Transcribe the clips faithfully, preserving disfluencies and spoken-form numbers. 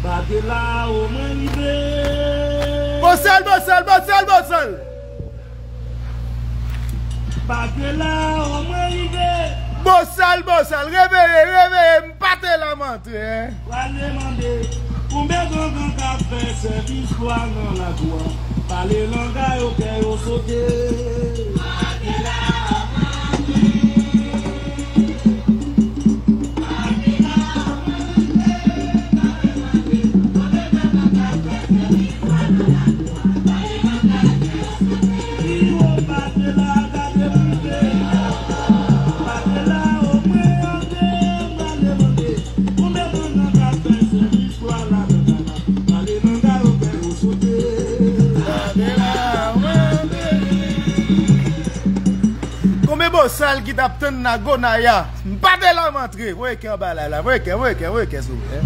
Bate la o mwen rive. Bosal, Bosal, Bosal, Bosal. Bate la o mwen rive. Bosal, Bosal, reveye, reveye, m bate la m antre, hein. Prale mande konbyen gangan k ap fè sèvis pou a nan lakou a. Pale langay yo kè yo sote. Konbyen bosal ki t ap tann Nagonaya? M bate la m antre. Voye kè anba la la. Voye kè, voye kè, voye kè, silvouplè.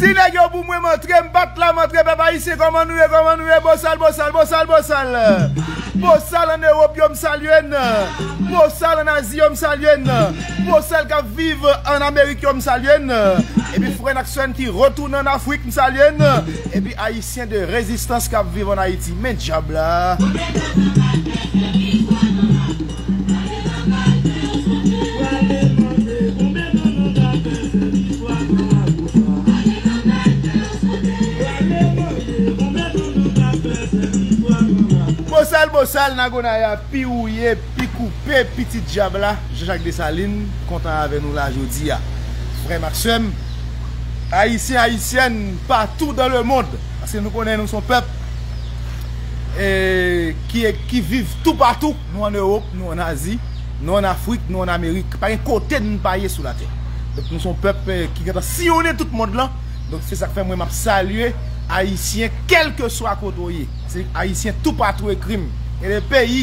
Di nèg yo pou mwen, m antre, m bat la, m antre, pèp ayisyen, kòman nou ye, kòman nou ye, bosal, bosal, bosal, bosal. Bosal ann Ewòp yo, m salye n. Bosal ann Azi yo, m salye n. Bosal k ap viv ann Amerik yo, m salye n. Epi frè n ak sè n ki retounen ann Afrik, m salye n. Epi ayisyen de rezistans k ap viv ann Ayiti. Men djab la. Bosal, bosal, Nagonaya, pi wouye, pi koupe, pitit djab la, Jean-Jacques Dessalines, kontan avè nou la jodi a. Frè m ak sè m, ayisyen, ayisyèn, patou dans le monde, paske nou konnen nou se yon pèp, e, ki, ki viv toupatou, nou ann Ewòp, nou ann Azi, nou ann Afrik, nou ann Amerik. Pa gen kote n pa ye sou latè. Donk, nou se yon pèp, e, ki gentan siyonnen tout mond lan. Donk, se sa k fè mwen, m ap salye ayisyen, kèlkeswa kote w ye. Se ayisyen toupatou ekri m. Gen de peyi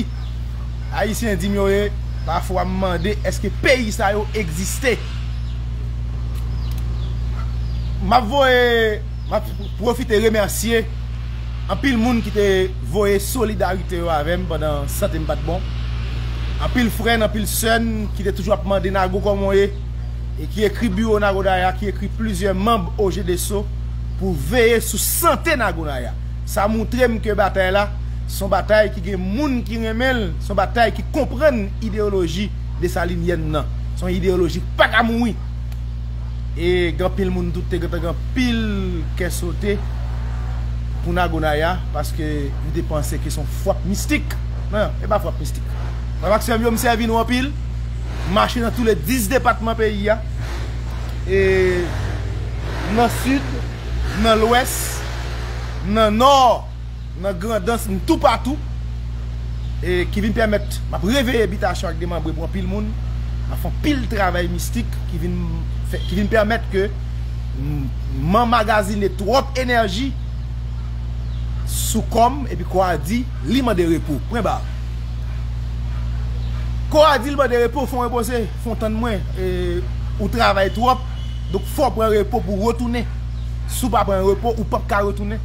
ayisyen di m yo ye, pafwa m mande, èske peyi sa yo egziste? M ap voye, m ap pwofite remèsye anpil moun ki te voye solidarite yo avè m pandan sante m pa t bon. Anpil frè n, anpil sè n ki te toujou ap mande Nago kòman w ye, e ki ekri biwo Nagonaya, ki ekri plizyè manm O G D S O pou veye sou sante Nagonaya. Sa moutre m ke batay la se yon batay ki gen moun ki renmen l, se yon batay ki konprann ideyoloji desalinyèn nan. Se yon ideyoloji k pa ka mouri. E gen anpil moun tou te gentan gen anpil kè sote pou Nagonaya, paske yo te panse ke se yon frap mistik. Non, e pa frap mistik. Frè m ak sè m yo, m sèvi nou anpil. M mache nan tou le dis depatman peyi a. E nan sid, nan lwès, nan nò, nan Grandans, m toupatou, e ki vin pèmèt m ap reveye bitasyon ak demanbre pou anpil moun. M ap fè anpil travay mistik ki vin fè, ki vin pèmèt ke m, m anmagazine twòp enèji sou kò m, epi kò a di li mande repo. Pwen ba. Kò a di li mande repo, fè w repoze, fè w tann mwen, e, ou travay twòp, donk fò w pran repo pou w retounen. Si w pa pran repo, ou p ap ka retounen.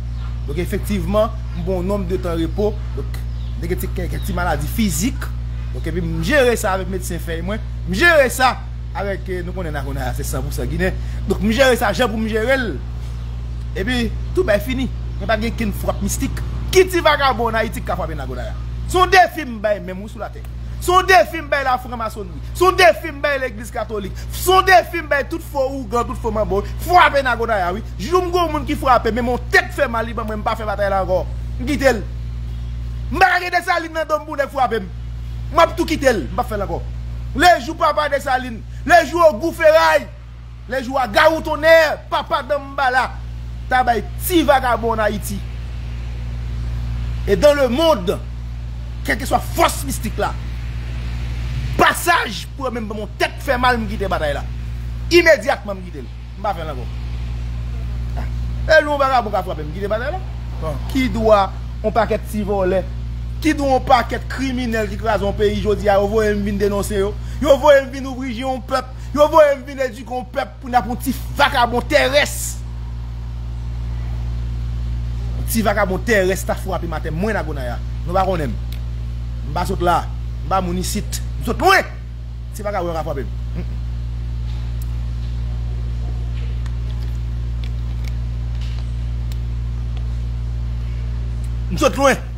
Donk, efektivman, m pran yon nonb de tan repo. Donk, de gen ti, kèk ti maladi fizik. Donk, epi m jere sa avèk medsen fèy mwen. M jere sa avèk, eh, nou konnen Nagonaya se san pou san ginen. Donk, m jere sa jan pou m jere l. Epi, tout bay fini. Men pa t gen kenn frap mistik. Ki ti vagabon ann Ayiti k ka frape Nagonaya? Se yon defi m bay menm, wi, sou latè. Se yon defi m bay lafranmasonri. Se yon defi m bay legliz katolik. Se yon defi m bay tout fo ougan, tout fo manbo. Frape Nagonaya, wi. Jou m gen yon moun ki frape, men m yon tèt fè mal li ban mwen, m pa fè batay la ankò. M kite l. M pa ka gen Desalin nan do m pou nèg frape m. M ap tou kite l. M p ap fè l ankò. Lejou papa Desalin, lejou Ogou Feray, lejou Agawou Tonnè, papa Danmbala ta bay ti vagabon ann Ayiti e dans le monde, kèlkeswa fòs mistik la, pasaj pou yo menm ban m yon tèt fè mal, m kite batay la. Imedyatman, m kite l. M pa fè l ankò. Ah, e lè yon vagabon ka frape m, m kite batay la. Bon, ki dwa yon pakèt ti vòlè Ki di yon pakèt kriminèl ki kraze yon peyi jodi a, yo voye m vin denonse yo. Yo voye m vin ouvri je yon pèp. Yo voye m vin edike yon pèp pou n ap yon ti vakabon tèrès. Yon ti vakabon tèrès ta frape m atè, mwen Nagonaya. Nou pa konnen m. M pa sot la. M pa moun isit. M sot lwen. Se pa gawè ka frape m. Mm, mm. M sot lwen.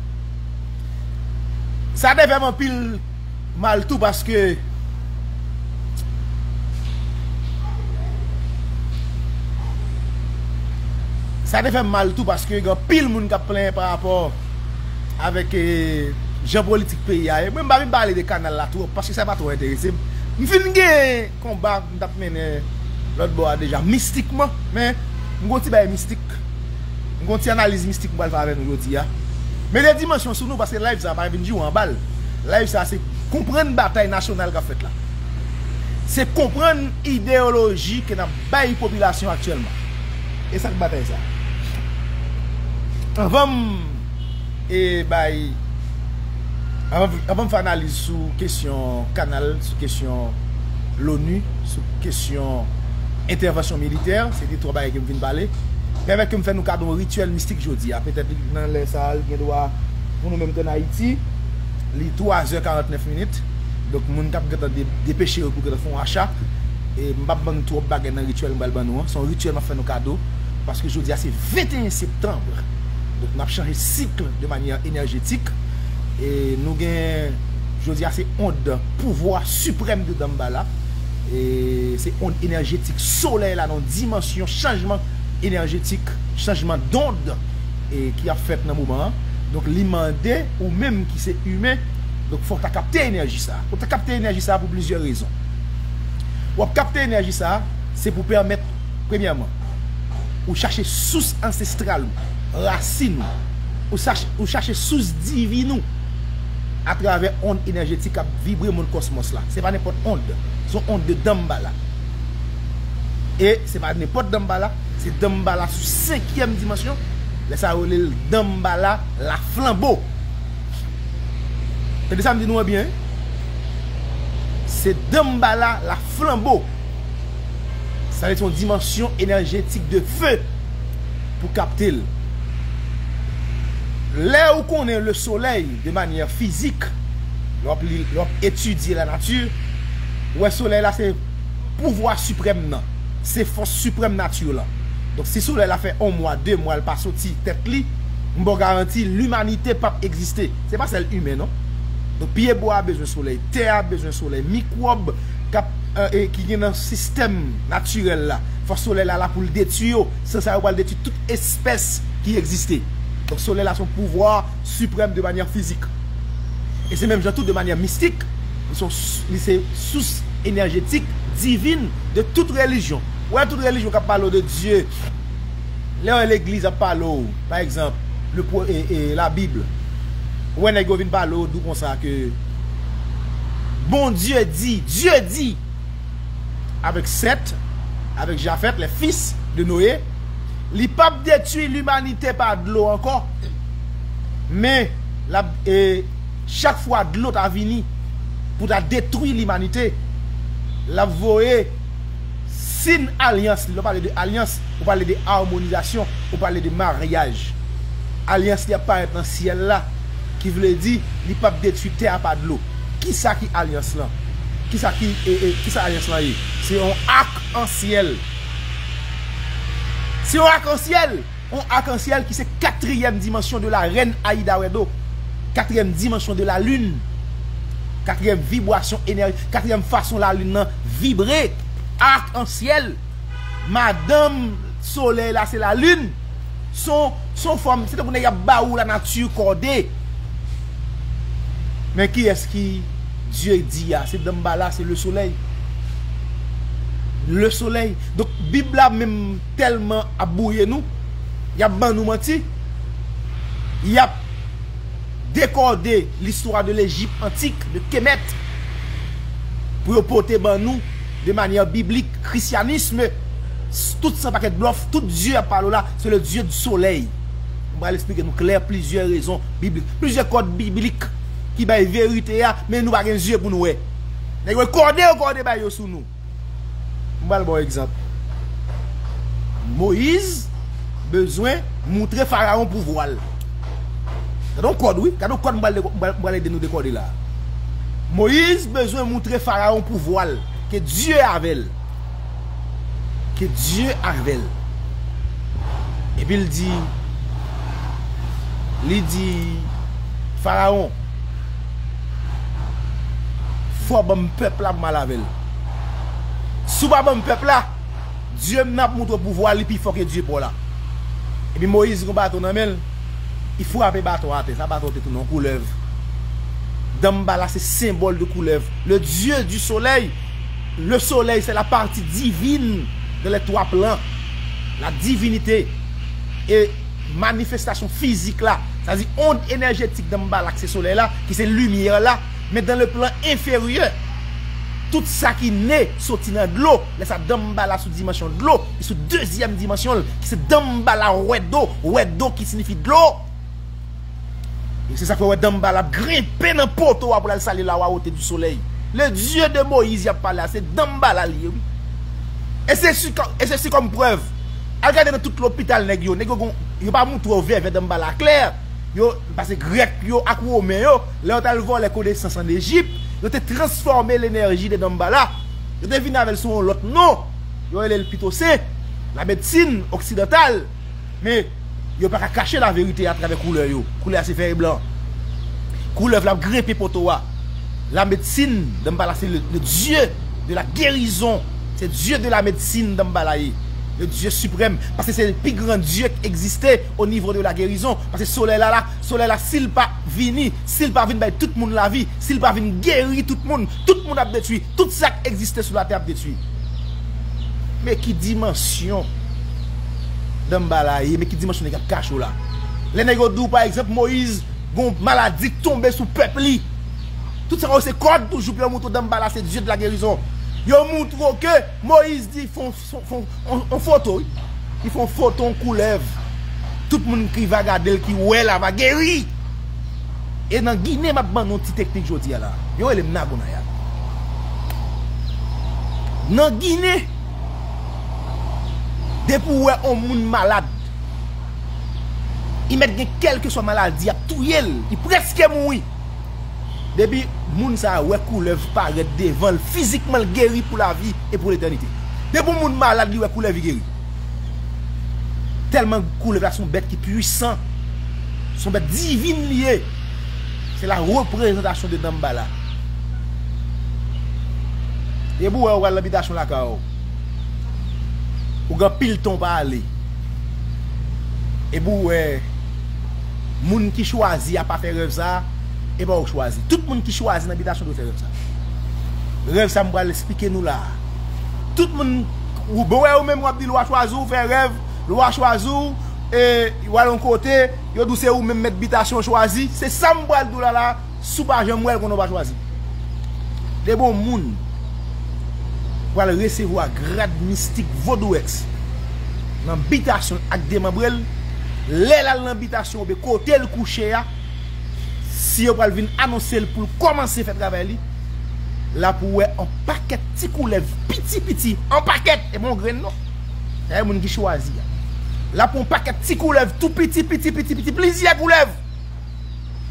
Sa te fè m anpil mal tou paske sa te fè m mal tou paske gen anpil moun k ap plenyen pa rapò avèk, eh, jan politik peyi a ye. Mwen, m pa vin pale de kanal la twòp, paske sa pa twò enterese m. M fin gen konba m t ap mennen lòt bò a deja, mistikman, men m gon ti bagay mistik. M gon ti analiz mistik m pral fè avè nou jodi a. Mete dimansyon sou nou, paske live sa pa vin jwe an bal. Live sa se konprann batay nasyonal k ap fèt la. Se konprann ideyoloji ke n ap bay popilasyon aktyèlman. E sa k batay sa? Anvan m, e bay, anvan, anvan m fè analiz sou kesyon kanal, sou kesyon l'ONU, sou kesyon entèvansyon militè, se de twa bagay ke m vin pale. Pèmèt ke m fè nou kado yon rityèl mistik jodi a. Petèt nan lè sa a, l gen dwa, pou nou menm k ann Ayiti, li twazè karantnèf minit. Donk, moun k ap gentan de-, depeche yo pou gentan fè yon acha. E m p ap ban nou twòp bagay nan rityèl m pral ban nou an. Se yon rityèl m ap fè nou kado. Paske jodi a se venteyen septanm. Donk, n ap chanje sik de manyè enèjetik. E nou gen, jodi a se ond pouvwa siprèm de Dambala. E se ond enèjetik solèy la nan yon dimansyon chanjman enèjetik, chanjman dond, e ki ap fèt nan moman an. Donk, li mande ou menm ki se imen, donk, fò w ta kapte enèji sa a. Ou ta kapte enèji sa a pou plizyè rezon. W ap kapte enèji sa a, se pou pèmèt, premyèman, ou chache sous ansestral ou, rasin ou, ou chache, ou chache sous divin ou atravè ond enèjetik k ap vibre mond kòsmòs la. Se pa nenpòt ond, se yon ond de Dambala. E se pa nenpòt Dambala, se Dambala sou senkyèm dimansyon. Lè sa yo rele l Dambala la flanbo. Tande sa m di nou an byen, wi. Se Dambala la flanbo. Sa vle di yon dimansyon enèjetik de fe pou kapte l. Lè ou konnen le solèy de manyè fizik, lè w ap li, lè w ap etidye lanati, ou wè solèy la se pouvwa siprèm nan, se fòs siprèm nati lan. Donk, si solèy la fè yon mwa, de mwa, l pa soti tèt li, m ba w garanti, limanite p ap egziste. Se pa sèl imen, non. Donk, pyebwa a bezwen solèy, tè a bezwen solèy, mikwòb k ap, e, e, ki gen nan sistèm natirèl la. Fòs solèy la la pou l detwi yo. San sa yo pral detwi tout espès ki egziste. Donk, solèy la se yon pouvwa siprèm de manyè fizik. E se menm jan tou de manyè mistik, li se yon s-, li se sous enèjetik divin de tout relijyon. Ou wè tout relijyon k ap pale w de Dye, lè w wè legliz ap pale w, pa egzanp, le pro-, e, e, Labib, ou wè nèg yo vin pale w, di w konsa ke Bondye di, Dye di, avèk Sèt, avèk Jafèt, les fils de Noé, li p ap detwi limanite pa dlo ankò. Men, l ap, e, chak fwa dlo ta vini pou ta detwi limanite, l ap voye sin alyans li. Lè w pale de alyans, ou pale de amonizasyon, ou pale de maryaj. Alyans li ap parèt nan syèl la, ki vle di li p ap detwi tè a pa dlo. Kisa ki alyans lan? Kisa ki, e, e, kisa alyans lan ye? Se yon akansyèl. Se yon akansyèl. Yon akansyèl ki se katriyèm dimansyon de la rèn Aida Wedo. Katriyèm dimansyon de la lune. Katriyèm vibrasyon enèji, katriyèm fason la lune nan vibre. Akansyèl. Madanm solèy la se la lune. Se yon, se yon fòm, se tankou nèg y ap ba ou lanati kòde. Men kiyès ki Dye di a? Se Danmbala, se le soleil. Le soleil. Donk, Bib la menm tèlman ap bwouye nou, y ap ban nou manti. Y ap dekòde listwa de Lejip antik, de Kemet, pou yo pote ban nou de manyè biblik, krisyanism, s-, tout sa pakèt blòf, tout dye y ap pale w la, se le dieu du soleil. M pral eksplike nou klè plizyè rezon biblik, plizyè kòd biblik ki bay verite a, men nou pa gen zye pou nou wè. Nèg yo kòde yo kòde bay yo sou nou. M pral ba w egzanp. Moyiz bezwen moutre Farawon pouvwa l. Gade yon kòd, wi. Gade yon kòd m pral de- m pral- m pral ede nou dekòde la. Moyiz bezwen moutre Farawon pouvwa l, ke Dye avè l. Ke Dye avè l. Epi l di, li di, Farawon, fò w ban m pèp la pou m al avè l. Si w pa ban m pèp la, Dye m nan ap moutre w pouvwa li pi fò ke Dye pa w la. Epi Moyiz gen baton nan men l, li frape baton atè. Sa baton te tounen yon koulèv. Danmbala se senbòl de koulèv. Le dieu du soleil. Le soleil, c'est la partie divine de les trois plans. La divinité. E manifestasyon fizik la, sa di ond enèjetik Danmbala ki se solèy la, ki se limyè la, men dans le plan inférieur, tout sa ki ne soti nan dlo, lè sa Danmbala sou dimansyon dlo, li sou dezyèm dimansyon l, ki se Danmbala wè do, wè do ki siyifi dlo. E se sa k fè w wè Danmbala ap grenpe nan poto a pou l al salye la royauté du soleil. Le Dieu de Moïse y ap pale a, se Danmbala li ye, wi. E se si, e se si kòm prèv. Al gade nan tout lopital nèg yo, nèg yo gon, yo pa moutre w vèvè Danmbala klè. Yo, paske Grèk yo ak Women yo, lè yo t al vòlè konesans ann Ejip, yo te transfòme lenèji de Danmbala. Yo te vin avè l sou yon lòt non. Yo rele l Pito Sen, la medsin oksidantal. Men, yo pa ka kache laverite atravè koulè yo. Koulè a se fè e blan. Koulèv la ap grenpe poto a. La medsin, Danmbala se le, le dieu de la guérison. Se dieu de la medsin Danmbala ye. Le dieu suprême. Paske se pi gran dieu ki egziste o nivo de la guérison. Paske solèy la, la, solèy la, si l pa vini, si l pa vin bay tout moun lavi, si l pa vin geri tout moun, tout moun ap detwi. Tout sa k egziste sou latè ap detwi. Men ki dimansyon Danmbala ye, men ki dimansyon nèg ap kache w la. Lè nèg yo di w, pa egzanp, Moyiz gon maladi k tonbe sou pèp li. Tout sa yo se kòd toujou pou yo moutre w Danmbala se dieu de la guérison. Yo moutre w ke Moyiz di fon, fon, fon, on, on foto, wi. Li fè yon foto, yon koulèv. Tout moun ki va gade l, ki wè l a va geri. E nan Ginen, m ap ban nou yon ti teknik jodi a la. Yo rele m Nagonaya. Nan Ginen, depi w wè yon moun malad, li mèt gen kèlkeswa maladi, ap touye l, li prèske mouri. Depi moun sa a wè koulèv parèt devan l, fizikman l geri pou lavi e pou letènite. Depi yon moun malad, li wè koulèv, li geri. Tèlman koulèv la se yon bèt ki pwisan, se yon bèt divin li ye. Se la reprezantasyon de Danmbala. Depi w wè w al nan bitasyon lakay ou, ou gen anpil tan w pa ale. Epi w wè moun ki chwazi a pa fè rèv sa a, e pa ou k chwazi. Tout moun ki chwazi nan bitasyon dwe fè rèv sa a. Rèv sa a m pral eksplike nou la a. Tout moun, ou, bon, wè, ou menm w ap di lwa chwazi w fè rèv, lwa chwazi w, e, w al yon kote, yo di w se ou menm mèt bitasyon chwazi. Se sa m pral di w la la a. Si w pa janm wè l, konnen w pa chwazi. Depi yon moun pral resevwa grad mistik vodouyèks nan bitasyon l ak demanbre l, lè l al nan bitasyon oubyen kote l kouche a, si yo pral vin anonse l pou l kòmanse fè travay li, l ap wè yon pakèt ti koulèv piti piti, yon pakèt, e pa yon grenn non. Sa e moun ki chwazi a. L ap wè yon pakèt ti koulèv tou piti, piti, piti, piti, plizyè koulèv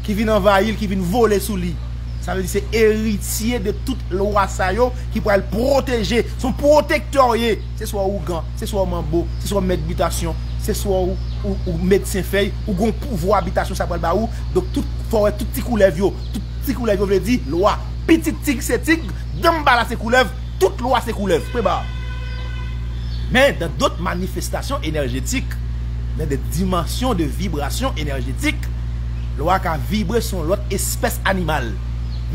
ki vin anvayi l, ki vin vole sou li. Sa vle di se eritye de tout lwa sa yo ki pral pwoteje. Se yon pwotektè w ye. Se swa w ougan, se swa w manbo, se swa w mèt bitasyon, se swa w, ou, ou medsen fèy, ou gon pouvwa bitasyon sa pral ba ou. Donk tout, fò w wè tout ti koulèv yo. Tout ti koulèv yo vle di lwa. Pitit tig se tig, Danmbala se koulèv, tout lwa se koulèv. Pwen ba. Men dans d'autres manifestations énergétiques, dans des dimensions de vibration énergétique, lwa ka vibre sou yon lòt espès animal.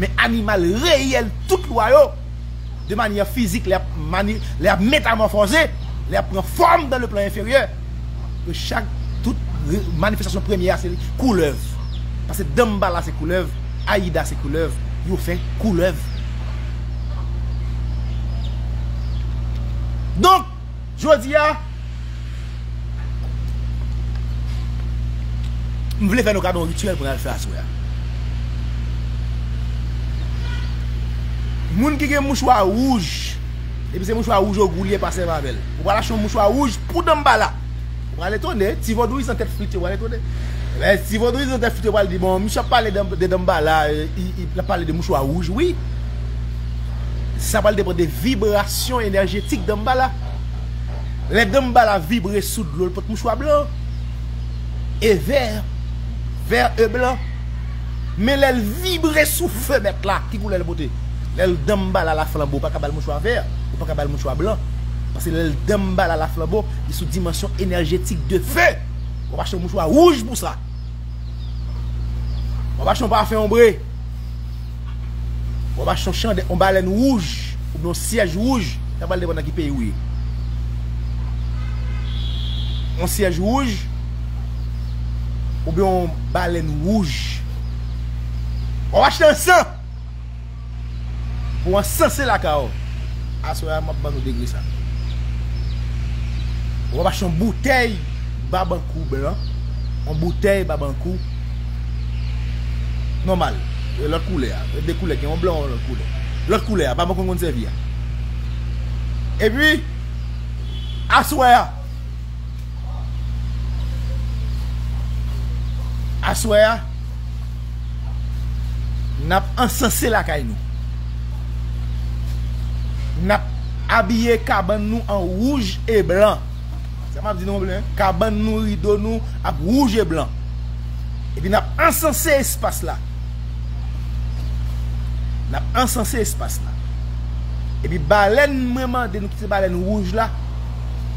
Men animal reyèl tout lwa yo, de manyè fizik, lè y ap mani-, lè y ap metamòfòze, lè y ap pran fòm dans le plan inférieur, ke chak, tout re-, manifestasyon premye a se koulèv. Paske Danmbala se koulèv, Ayida se koulèv, yo fè koulèv. Donk, jodi a, M vle fè nou kado yon rityèl pou n al fè aswè a. Moun ki gen mouchwa wouj, depi se mouchwa wouj ogou li ye, pa sèvi avè l. Ou pral achte yon mouchwa wouj pou Danmbala. Ou pral etone, ti vodouyizan tèt frit yo pral etone. Men ti vodouyizan tèt frit yo pral di, bon, misye ap pale de, de Danmbala, e, i, i, l ap pale de mouchwa wouj, wi. Sa pral depann de vibrasyon enèjetik Danmbala. Lè Danmbala vibre sou dlo, l pot mouchwa blan e vè, vè e blan. Men lè l vibre sou fe mèt la, ki koulè l pote? Lè l Danmbala Laflanbo, ou pa ka ba l mouchwa vè, ou pa ka ba l mouchwa blan. Paske lè l Danmbala Laflanbo, li sou dimansyon enèjetik de fe. W ap achte yon mouchwa wouj pou sa. W ap achte yon pafen onbre. W ap achte yon chandè, yon balèn wouj, oubyen yon syèj wouj. Sa pral depann nan ki peyi w ye. Yon syèj wouj, oubyen yon balèn wouj. W ap achte ansan. Pou ansanse lakay ou. Aswè a, m ap ban nou degre sa. W ap achte yon boutèy babankou blan, yon boutèy babankou nòmal. E lòt koulè a. E de koulè, gen yon blan, yon lòt koulè. Lòt koulè a, babankou konn sèvi a. Epi, aswè a, aswè a, n ap ansanse lakay nou. N ap abiye kabann nou an wouj e blan. Sa m ap di nou, blan, kabann nou, rido nou ap wouj e blan. Epi n ap ansanse espas la. N ap ansanse espas la. Epi balèn mwen mande nou ki se balèn wouj la,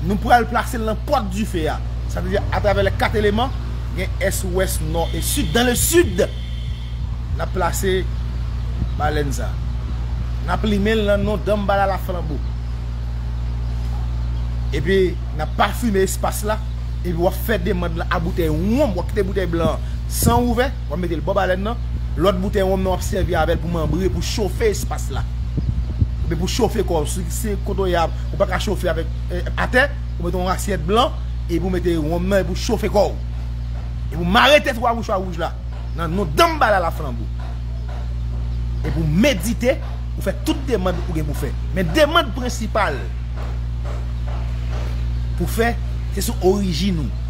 nou pral plase l nan pòt dife a. Sa vle di atravè lè kat eleman, gen ès, wès, nò e sid. Dans le sud, n ap plase balèn sa. N ap limen l nan non Danmbala Laflanbo. Epi, n ap pafime espas la. Epi, w ap fè demann lan a boutèy wonm. W ap kite boutèy blan an san ouvè. W ap mete l bò balèn nan. Lòt boutèy wonm nan, w ap sèvi avè l pou manbre, pou chofe espas la. Oubyen pou chofe kò w. Si se kote w ye a, ou pa ka chofe avèk, eh, atè, ou mete yon asyèt blan, epi w mete wonm nan, epi w chofe kò w. Epi w mare tèt ou a mouchwa wouj la. Nan non Danmbala Laflanbo. Epi w medite, ou fè tout demann ou gen pou fè. Men demann prensipal pou fè, se sou orijin ou.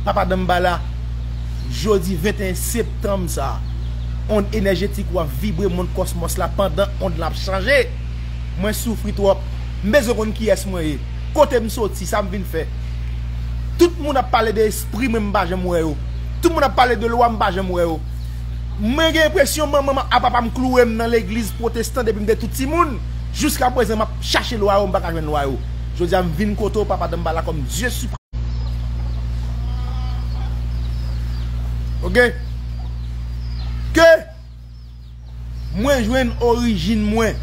Papa Danmbala, jodi venteyen septanm sa a, ond enèjetik ou ap vibre mond kòsmòs la pandan ond lan ap chanje. Mwen soufri twòp. M bezwen konn kiyès mwen ye. Kote m soti, sa m vin fè. Tout moun ap pale de espri mwen, m pa janm wè yo. Tout moun ap pale de lwa, m pa janm wè yo. Mwen gen enpresyon manman m ak papa m kloure m nan legliz pwotestan depi m te tou timoun. Jiska prezan, m ap chache lwa yo, m pa ka jwenn lwa yo. Jodi a, m vin kote w, Papa Danmbala, kòm Dye Siprèm. Oke? Ke mwen jwenn orijin mwen.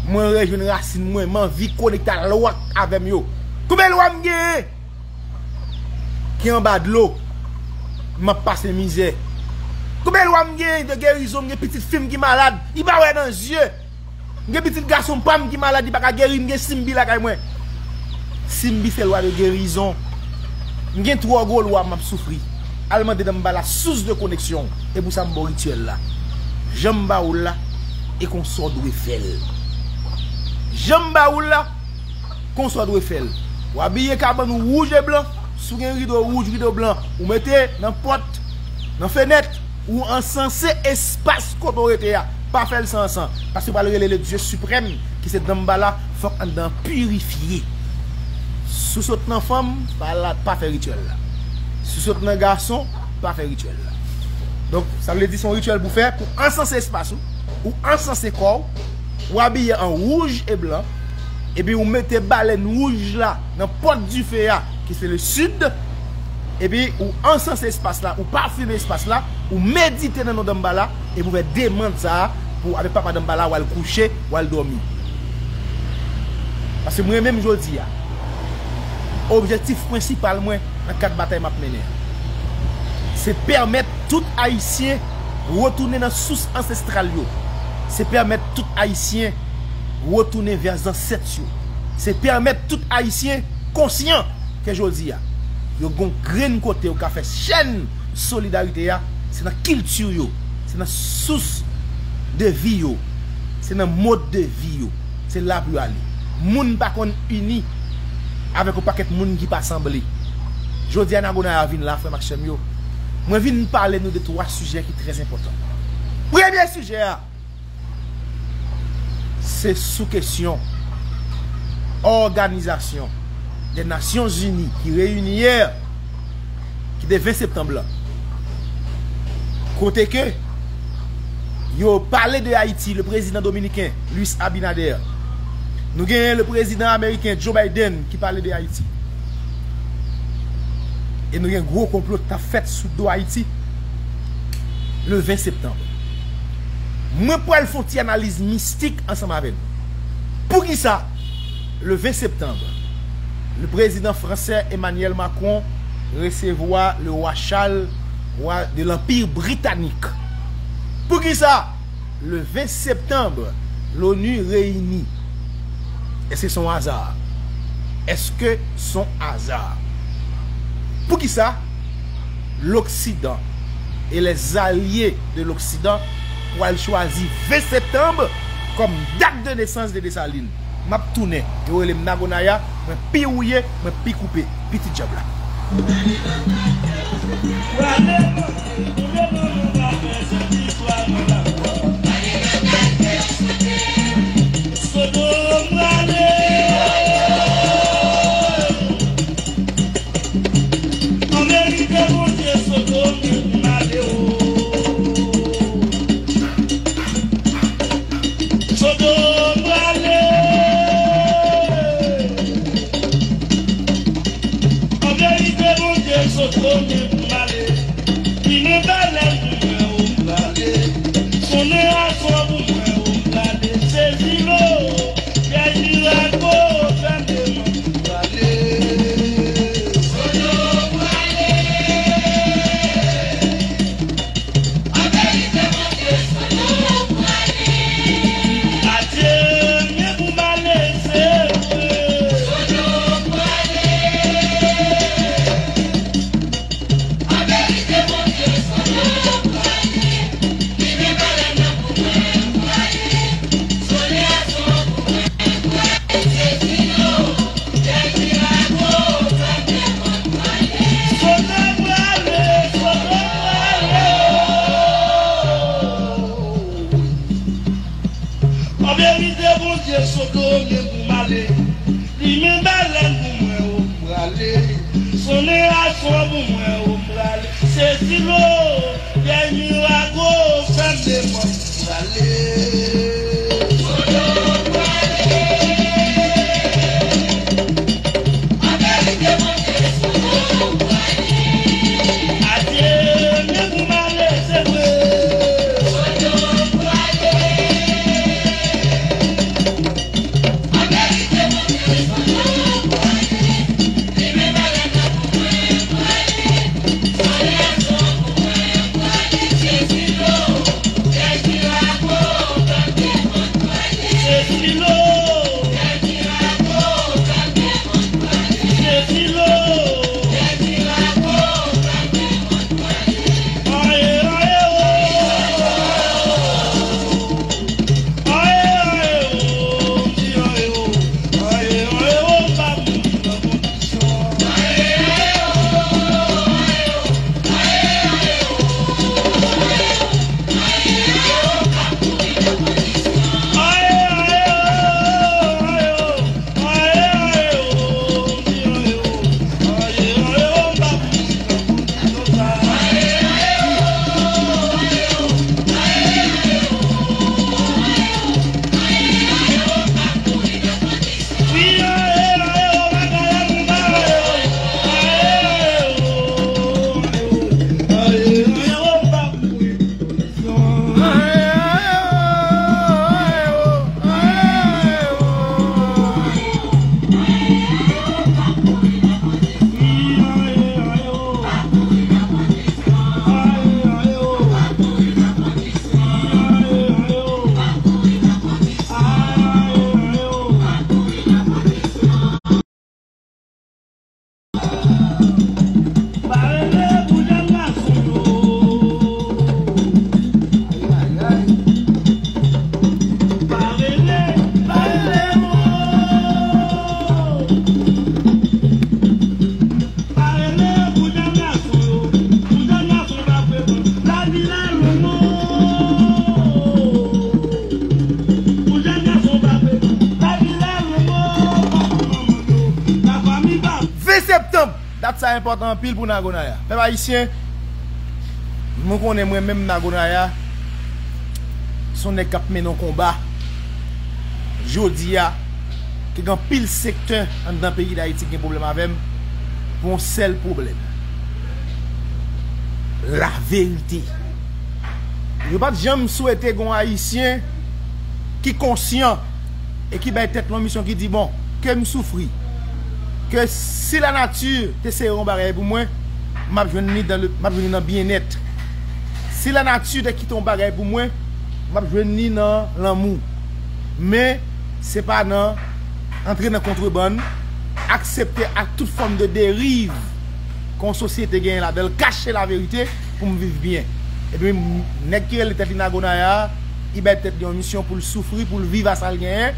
Mwen rejwenn rasin mwen. M anvi konekte ak lwa avè m yo. Konbyen lwa m genyen ki anba dlo? M ap pase mizè. Konbyen lwa m genyen de gerizon? M gen pitit fi m ki malad. Li pa wè nan zye. M gen pitit gason pa m ki malad, li pa ka geri, m gen Simbi lakay mwen. Simbi se lwa de gerizon. M gen twò gwo lwa, m ap soufri. Al mande Danmbala sous de koneksyon. E pou sa m ba w rityèl la. Jan m ba ou l la, e konsa w dwe fè l. Jan m ba ou l la, konsa w dwe fè l. W abiye kabann ou wouj e blan. Si w gen rido wouj, rido blan, ou mete nan pòt, nan fenèt. Ou ansanse espas kote w rete a. Pa fè l san ansan. Paske w pral rele le Dye Siprèm, ki se Danmbala, fòk anndan an pirifye. Si w sot nan fanm, pa la, pa fè rityèl la. Si w sot nan gason, pa fè rityèl la. Donk, sa vle di se yon rityèl pou fè, pou ansanse espas ou, ou ansanse kò w, ou abiye an wouj e blan, epi ou mete balèn wouj la nan pòt dife a, ki se le sid, epi ou ansanse espas la, ou pafime espas la, ou medite nan non Danmbala, epi ou fè demann sa a pou avèk Papa Danmbala, w al kouche, w al dòmi. Paske mwen menm jodi a, objektif prensipal mwen nan kad batay m ap mennen an, se pèmèt tout Ayisyen retounen nan sous ansestral yo. Se pèmèt tout Ayisyen retounen vè zansèt yo. Se pèmèt tout Ayisyen konsyan ke jodi a, yo gon grenn kote yo ka fè chèn solidarite a, se nan kilti yo, se nan sous de vi yo, se nan mòd de vi yo. Se la pou yo ale. Moun pa konn ini avèk yon pakèt moun ki pa sanble. Jodi a, Nagonaya vin la, frè m ak sè m yo. Mwen vin pale nou de twa sijè ki trè enpòtan. Premye sijè a, se sou kesyon Òganizasyon de Nasyon Zini ki reyini yè, ki te ven septanm lan. Kote ke yo pale de Ayiti, le prezidan dominiken Luis Abinader. Nou genyen le prezidan ameriken Joe Biden ki pale de Ayiti. E nou gen gwo konplo k t ap fèt sou do Ayiti le ven septanm. Mwen pral fè yon ti analiz mistik ansanm avè nou. Poukisa, le ven septanm, le prezidan fransè Emmanuel Macron resevwa le wa Charles, wa de Lanpi Britanik? Poukisa, le ven septanm, l'ONU reyini? Èske se yon aza? Èske se yon aza? Poukisa Loksidan e lèzalye de Loksidan pral chwazi ven septanm kòm dat de nesans de Desalin? M ap tounen. Yo rele m Nagonaya, mwen pi wouye, mwen pi koupe. Pitit djab la. An verite, Bondye, Sodòm gen pou m ale, o. Sodòm prale. An verite, Bondye, Sodòm gen pou m ale. Limen balèn pou mwen, o, m prale. Sonnen ason pou mwen, o, m prale. Sezi lo, pyèj mirak, o, fèmen m prale. Sodòm prale. An verite, Bondye, Sodòm prale. Adye, men pou m ale, se vre. Sodòm prale. An verite, Bondye, Sodòm prale. Limen balèn nan pou mwen, m prale. Sonnen ason pou mwen, m prale. Sezi lo. An verite, Bondye, Sodòm gen pou m ale. Limen balèn pou mwen, o, m prale. Sonnen ason pou mwen, o, m prale. Sezi lo, pyèj mirak, o, fèmen m prale. Dat sa enpòtan anpil pou Nagonaya. Pèp ayisyen, nou konnen mwen menm Nagonaya, se yon nèg k ap mennen yon konba. Jodi a, ke gen anpil sektè anndan peyi Dayiti ki gen pwoblèm avè m, pou yon sèl pwoblèm. Laverite. Yo pa t janm swete gen yon Ayisyen ki konsyan e ki bay tèt li yon misyon ki di, bon, ke m soufri, ke si lanati te sere yon bagay pou mwen, m ap jwenn li dan le, m ap jwenn li nan byennèt. Si lanati te kite yon bagay pou mwen, m ap jwenn li nan lanmou. Men, se pa nan antre nan kontrebann, aksepte ak tout fòm de deriv ke yon sosyete genyen ladan l, kache laverite pou m viv byen. Epi m, nèg ki rele tèt li Nagonaya a, li bay tèt li yon misyon pou l soufri, pou l viv a sa l genyen,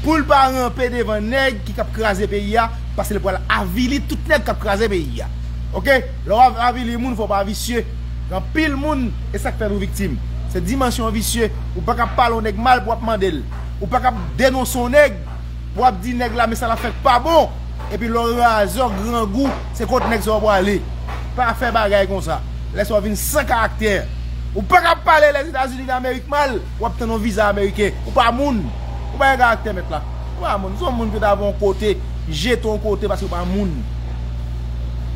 pou l pa ranpe devan nèg ki k ap kraze peyi a, paske l pral avili tout nèg k ap kraze peyi a. Oke? Lè w ap avili moun, fò w pa visye. Gen anpil moun, e sa k fè nou viktim. Se dimansyon visye. Ou pa ka pale yon nèg mal pou w ap mande l. Ou pa ka denonse yon nèg pou w ap di nèg la, men sa l ap fè k pa bon. Epi lè w razè, w grangou, se kot nèg sa w prale. Pa fè bagay konsa. Lè sa w vin san karaktè. Ou pa ka pale Lèzetazini Damerik mal, w ap tann yon viza ameriken. Ou pa moun. Ou pa gen karaktè, mèt la. Ou pa moun. Se yon moun ki ta voye yon kote, jete yon kote paske ou pa moun.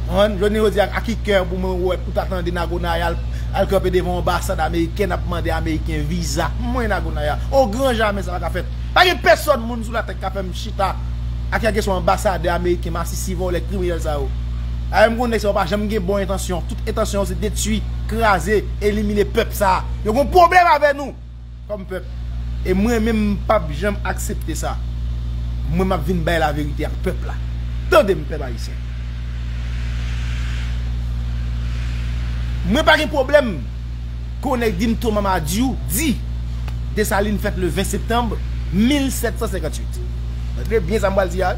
Konprann? Jodi, jodi a, a ki kè pou mwen wè, pou ta tande Nagonaya al, al kanpe devan yon anbasad ameriken, ap mande ameriken viza? Mwen Nagonaya. O gran jamè sa pa ka fèt. Pa gen pèsòn moun sou latè ki ka fè m chita ak yon kesyon anbasadè ameriken, masisi, vòlè, kriminèl sa yo. Ayè, m konnen nèg sa yo pa janm gen bon entansyon. Tout entansyon yo se detwi, kraze, elimine pèp sa a. Yo gen pwoblèm avè nou kòm pèp. E mwen menm, m p ap janm aksepte sa. Mwen, m ap vin bay laverite ak pèp la. Tande m, pèp ayisyen. Mwen pa gen pwoblèm ke yon nèg di m Thomas Madiou di Desalin fèt le ven septanm mil sèt san senkanntuit. Tande byen sa m pral di a.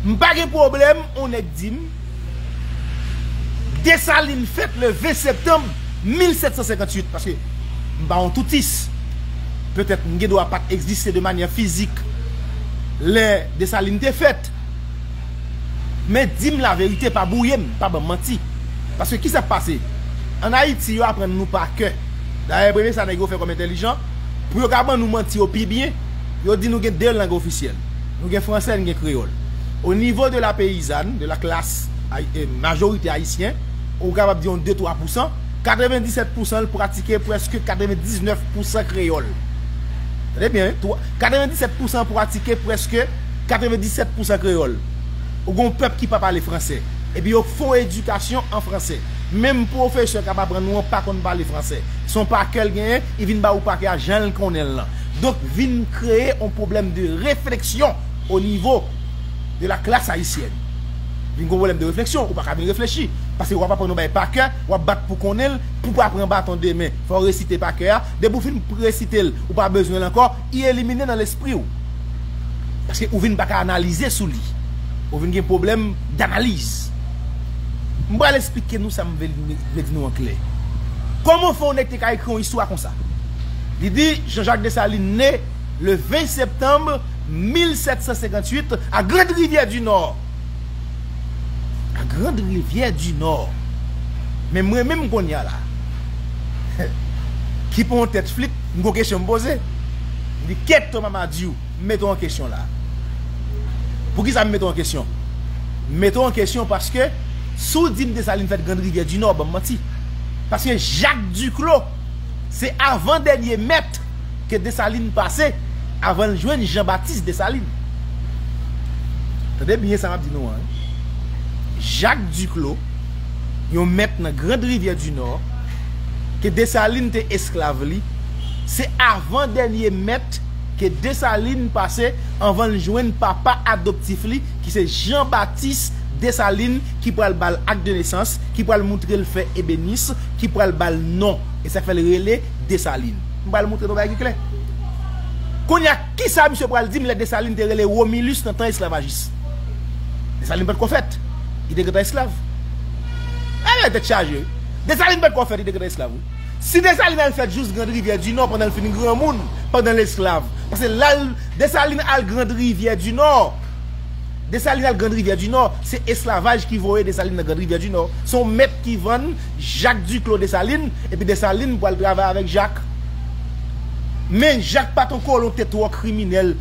M pa gen pwoblèm yon nèg di m Desalin fèt le ven septanm mil sèt san senkanntuit, paske m pa yon toutis. Petèt m gen dwa pa t egziste de manyè fizik lè Desalin te fèt. Men di m laverite, pa bwouye m, pa ban m manti. Paske kisa k pase? Ann Ayiti, yo aprann nou pa kè. Dayè, premye sa nèg yo fè kòm entèlijan, pou yo ka ban nou manti yo pi byen, yo di nou gen de lang ofisyèl. Nou gen fransè, nou gen kreyòl. O nivo de la peyizàn, de la klas ay-, eh, majorite ayisyen, ou kapab di yon de twa pousan, katrevendisèt pousan l pratike prèske katrevendiznèf pousan kreyòl. Tande byen, wi, twa, katrevendisèt pousan pratike prèske katrevendisèt pousan kreyòl. Ou gen yon pèp ki pa pale fransè. Epi yo fè yon edikasyon an fransè. Menm pwofesè k ap aprann ou an pa konn pale fransè. Se yon pa kè l genyen, li vin ba ou pa kè a jan l konnen l lan. Donk, vin kreye yon pwoblèm de refleksyon o nivo de la klas ayisyèn. Vin gen yon pwoblèm de refleksyon, ou pa ka vin reflechi. Paske w ap aprann yon bagay pa kè, w ap bat pou konnen l, pou w pa pran baton demen. Fò w resite pa kè a. Depi w fin resite l, ou pa bezwen l ankò, li elimine nan lespri w. Paske ou vin pa ka analize sou li. Ou vin gen pwoblèm danaliz. M pral esplike nou sa m vle, vle di nou an klè. Kòman fè yon nèg te ka ekri yon istwa konsa? Li di, Jean-Jacques Dessalines né le vingt septembre mil sèt san senkanntuit à Grande Rivière du Nord. À Grande Rivière du Nord. Men mwen menm kounye a la, ki pran yon tèt flit, m gon kesyon m poze. M di, kèt Thomas Madiou, m mete w an kesyon la. Poukisa m mete w an kesyon? M mete w an kesyon paske si w di m Desalin fèt Grande Rivière du Nord, ban m manti. Paske Jacques Duclos, se avan dènye mèt ke Desalin pase avan l jwenn Jean Baptiste Dessalines. Tande byen sa m ap di nou an, wi. Jacques Duclos, yon mèt nan Grande Rivière du Nord, ke Desalin te esklav li, se avan dènye mèt ke Desalin pase anvan l jwenn papa adoptif li, ki se Jean Baptiste Dessalines, ki pral ba l ak de nesans, ki pral moutre l fè ebenis, ki pral ba l non. E sa k fè l rele Desalin. M pral moutre nou bagay ki klè. Kounye a, kisa misye pral di m lè Desalin te rele Romilus nan tan esklavajis? Desalin pa t ko fèt. Li te gentan esklav. Bagay tèt chaje, wi. Desalin pa t ko fèt, li te gentan esklav, wi. Si Desalin al fèt jis Grande Rivière du Nord pandan l fin granmoun, pandan l esklav. Paske l al, Desalin al Grande Rivière du Nord Desalin al Grand Rivière du Nord, se esklavaj ki voye Desalin nan Grand Rivière du Nord. Se yon mèt ki vann Jak Diklo Desalin, epi Desalin pral travay avèk Jak. Men Jak pa t yon kolon te twò kriminèl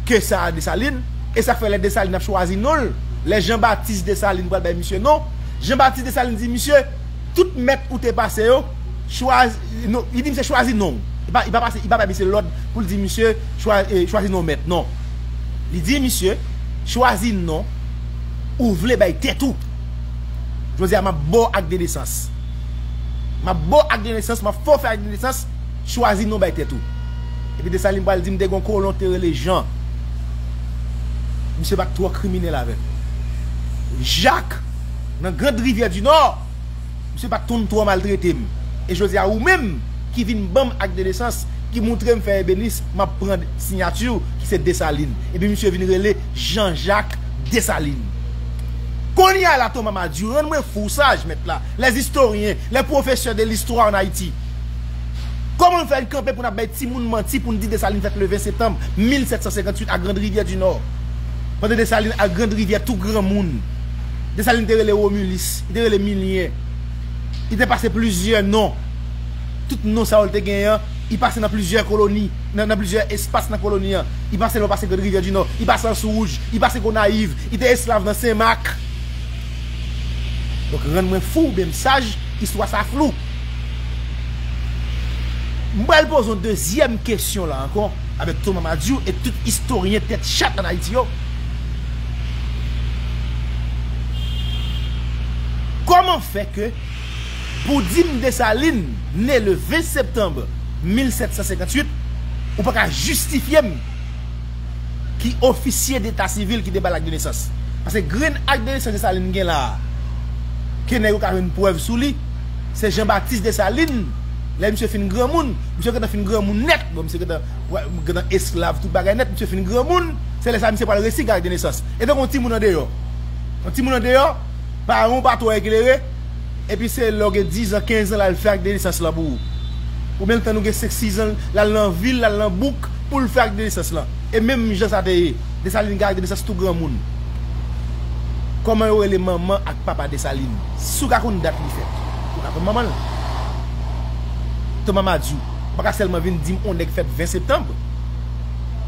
ke sa a Desalin. E sa k fè lè Desalin ap chwazi non l, lè Jean Baptiste Desalin pral bay misye non, Jean Baptiste Desalin di misye, tout mèt ou te pase yo, chwazi, non, li di misye chwazi non. Li pa, li pa pase, li pa bay misye lòd pou l di misye chwa- eh, chwazi non mèt, non. Li di misye, chwazi non ou vle bay tèt ou. Jodi a, m ap ba w ak de nesans. M ap ba w ak de nesans, m ap fè w fè ak de nesans, chwazi non bay tèt ou. Epi Desalin pral di m te gen yon kolon te rele Jan. Misye pa t twò kriminèl avè m. Jak, nan Grand Rivière du Nord, misye pa t konn twò maltrete m. E jodi a, ou menm ki vin ban m ak de nesans, ki moutre m fè ebenis, m ap pran siyati w ki se Desalin. Epi misye vin rele Jean Jacques Dessalines. Kounye a la, Thomas Madiou, rann mwen fou, saj mèt la, les historiens, les professeurs de l'histoire en Haïti. Kòman nou fè kanpe pou n ap bay timoun manti pou n di Desalin fèt le ven septanm mil sèt san senkanntuit a Grand Rivière du Nord? Pandan Desalin a Grand Rivière tou granmoun. Desalin te rele Romilis, li te rele Milyen. Li te pase plizyè non. Tout non sa yo l te genyen an, li pase nan plizyè koloni, nan, nan plizyè espas nan koloni an. Li pase lè w pase Grand Rivière du Nord, li pase Anse Rouge, li pase Gonayiv, li te esklav nan Senmak. Donk, rann mwen fou oubyen m saj, istwa sa flou. M pral poze yon dezyèm kesyon la ankò, avèk Thomas Madiou e tout istoryen tèt chat ann Ayiti yo. Kòman fè ke pou di m Desalin ne le ven septanm mil sèt san senkanntuit, ou pa ka jistifye m ki ofisye deta sivil ki te ba l ak de nesans? Paske grenn ak de nesans Desalin gen la a, ke nèg yo ka jwenn prèv sou li, se Jean Baptiste Desalin. Lè misye fin granmoun, misye gentan fin granmoun nèt, bon, misye gentan, gentan esklav, tout bagay nèt, misye fin granmoun, se lè sa misye pral resi gen ak de nesans. E tankou yon timoun andeyò. Yon timoun andeyò, paran w pa twò eklere, epi se lè w gen diz an, kenz an, l al fè ak de nesans lan pou ou. Oubyen l tann ou gen senk, sis an, l al nan vil, l al nan bouk pou l fè ak de nesans lan. E menm jan sa te ye, Desalin gen ak de nesans tou granmoun. Kòman yo rele manman ak papa Desalin? Si w ka konn dat li fèt, ou ka konn manman l. Thomas Madiou, ou pa ka sèlman vin di m on nèg fèt ven septanm,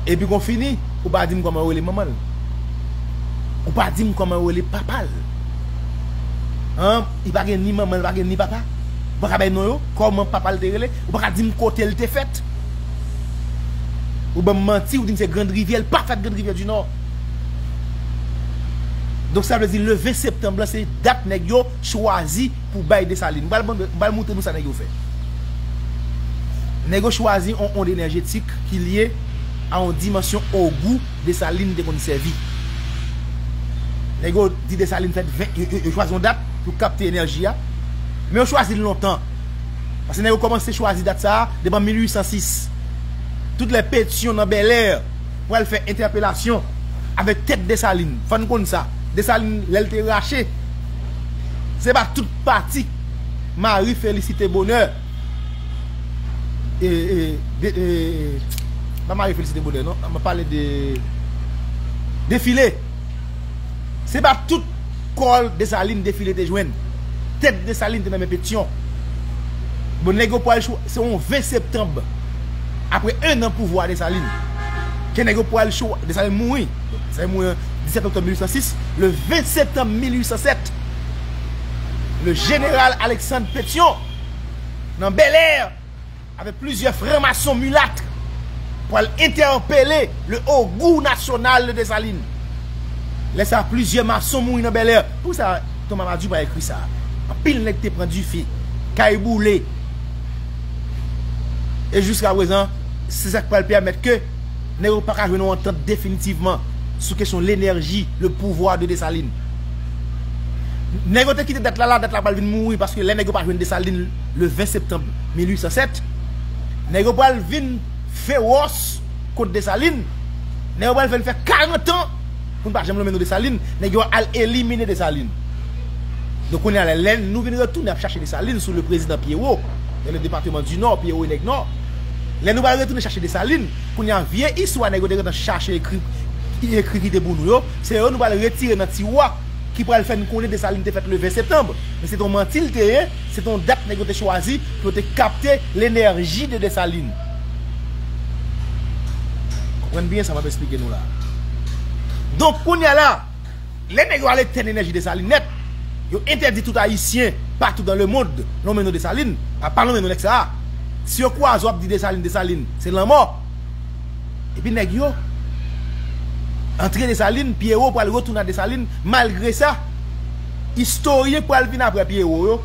epi kon fini, ou pa di m kòman yo rele manman l. Ou pa di m kòman yo rele papa l. An, li pa gen ni manman, li pa gen ni papa. Ou pa ka bay non yo, kòman papa l te rele, ou pa ka di m kote l te fèt. Ou ban m manti, ou di m se Grand Rivière, li pa fèt Grand Rivière du Nord. Donk sa vle di le ven septanm lan se dat nèg yo chwazi pou bay Desalin. M pral, m pral moutre nou sa nèg yo fè. Nèg yo chwazi on ond enèjetik ki lye a on dimansyon ogou Desalin te konn sèvi. Nèg yo di Desalin fèt ven, yo, yo, yo chwazi yon dat pou kapte enèji a. Men yo chwazi l lontan. Paske nèg yo kòmanse chwazi dat sa a depi an mil uit san sis. Tout lè Petyon nan Bèlè pral fè entèpelasyon avèk tèt Desalin. Fò n konn sa. Desalin, lè l te rache, se pa tout pati Marie Félicité Bonheur. E, e, de, e, pa Marie Félicité Bonheur, non. M ap pale de Defile. Se pa tout kò Desalin Defile te jwenn. Tèt Desalin te nan men Petyon. Bon, nèg yo pral chwa-, se yon ven septanm, apre en an pouvwa Desalin, ke nèg yo pral chwa-, Desalin mouri. Desalin mouri an disèt oktob mil uit san sis. Le ven septanm mil uit san sèt, le jeneral Alexandre Pétion, nan Bèlè, avèk plizyè franmason milat, pral entèpele le ogou nasyonal de Desalin. Lè sa a, plizyè mason mouri nan Bèlè. Poukisa Thomas Madiou pa ekri sa? Anpil nèg te pran dife, kay boule. E jiska prezan, se sa k pral pèmèt ke nèg yo pa ka jwenn yon antant definitivman sou kesyon lenèji, le pouvoir de Desalin. Nèg yo te kite dat la la, dat la pral vin mouri, paske lè nèg yo pa jwenn Desalin le ven septanm mil uit san sèt, nèg yo pral vin fewòs kont Desalin. Nèg yo pral fè n fè karant an pou n pa janm lonmen non Desalin. Nèg yo al elimine Desalin. Donk, kounye a la, lè nou vin retounen ap chache Desalin sou le prezidan Pierrot, dans le département du Nord, Pierrot e nèg Nò. Lè nou pral retounen chache Desalin, kounye a, vye istwa nèg yo te gentan chache ekri, ki ekri kite pou nou yo, se yo nou pral retire nan tiwa ki pral fè n konnen Desalin te fèt le ven septanm. Men se t on manti l te ye, se t on dat nèg yo te chwazi pou yo te kapte lenèji de Desalin. Konprann byen sa m ap esplike nou la. Donk, kounye a la, lè nèg yo al etèn enèji Desalin nèt, yo entèdi tout Ayisyen patou dan lemond nonmen non Desalin, pa, pa nonmen non nèg sa a. Si yo kwaze w ap di Desalin, Desalin, se lanmò. Epi nèg yo antre Desalin, Pyero pral retounen a Desalin. Malgre sa, istoryen pral vin apre Pyero yo,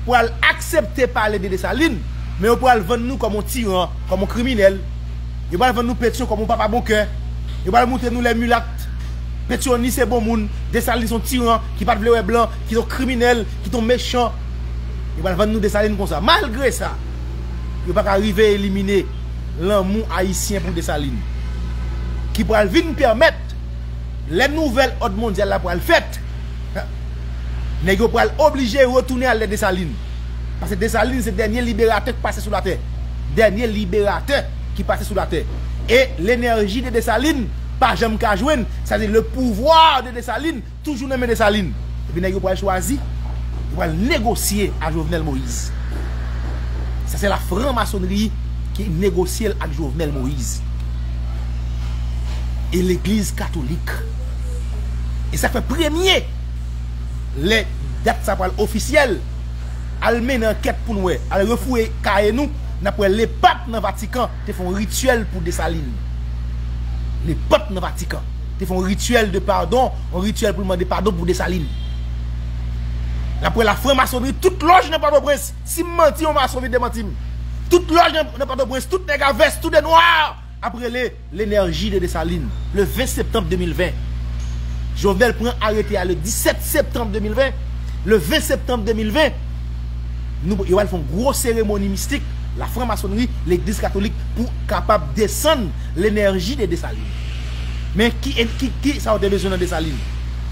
pral aksepte pale de Desalin, men yo pral vann nou kòm on tiran, kòm on kriminèl. Yo pral vann nou Petyon kòm on papa bon kè. Yo pral montre nou lè milat, Petyoni se bon moun, Desalin se on tiran ki pa t vle wè blan, ki se on kriminèl, ki se on mechan. Yo pral vann nou Desalin konsa. Malgre sa, yo pa ka rive elimine lanmou ayisyen pou Desalin, ki pral vin pèmèt, lè nouvèl òd mondyal la pral fèt, nèg yo pral oblije retounen al lè Desalin. Paske Desalin se dènye liberatè ki pase sou latè. Dènye liberatè ki pase sou latè. E lenèji de Desalin pa janm ka jwenn, sa di le pouvoir de Desalin toujou nan men Desalin. Epi nèg yo pral chwazi, yo pral negosye a Jovenel Moïse. Sa se la franmasonri ki negosye l ak Jovenel Moïse. E legliz katolik. E sa k fè premye, lè dat sa pral ofisyèl, al mennen ankèt pou n wè, al refouye kaye nou, n ap wè Lepap nan Vatikan te fè yon rityèl pou Desalin. Lepap nan Vatikan te fè yon rityèl de padon, yon rityèl pou l mande padon pou Desalin. N ap wè lafranmasonri, tout lòj nan Pòtoprens. Si m manti, yon mason vin demanti m. Tout lòj nan, nan Pòtoprens, tout nèg a vès, tout de nwa, ap rele Lenèji de Desalin, le ven septanm de mil ven. Jovenel pran arete a le disèt septanm de mil ven. Le ven septanm de mil ven, nou, yo al fè yon gwo seremoni mistik, lafranmasonri, legliz katolik, pou kapab desann lenèji de Desalin. Men ki, ki, ki sa yo te bezwen nan Desalin?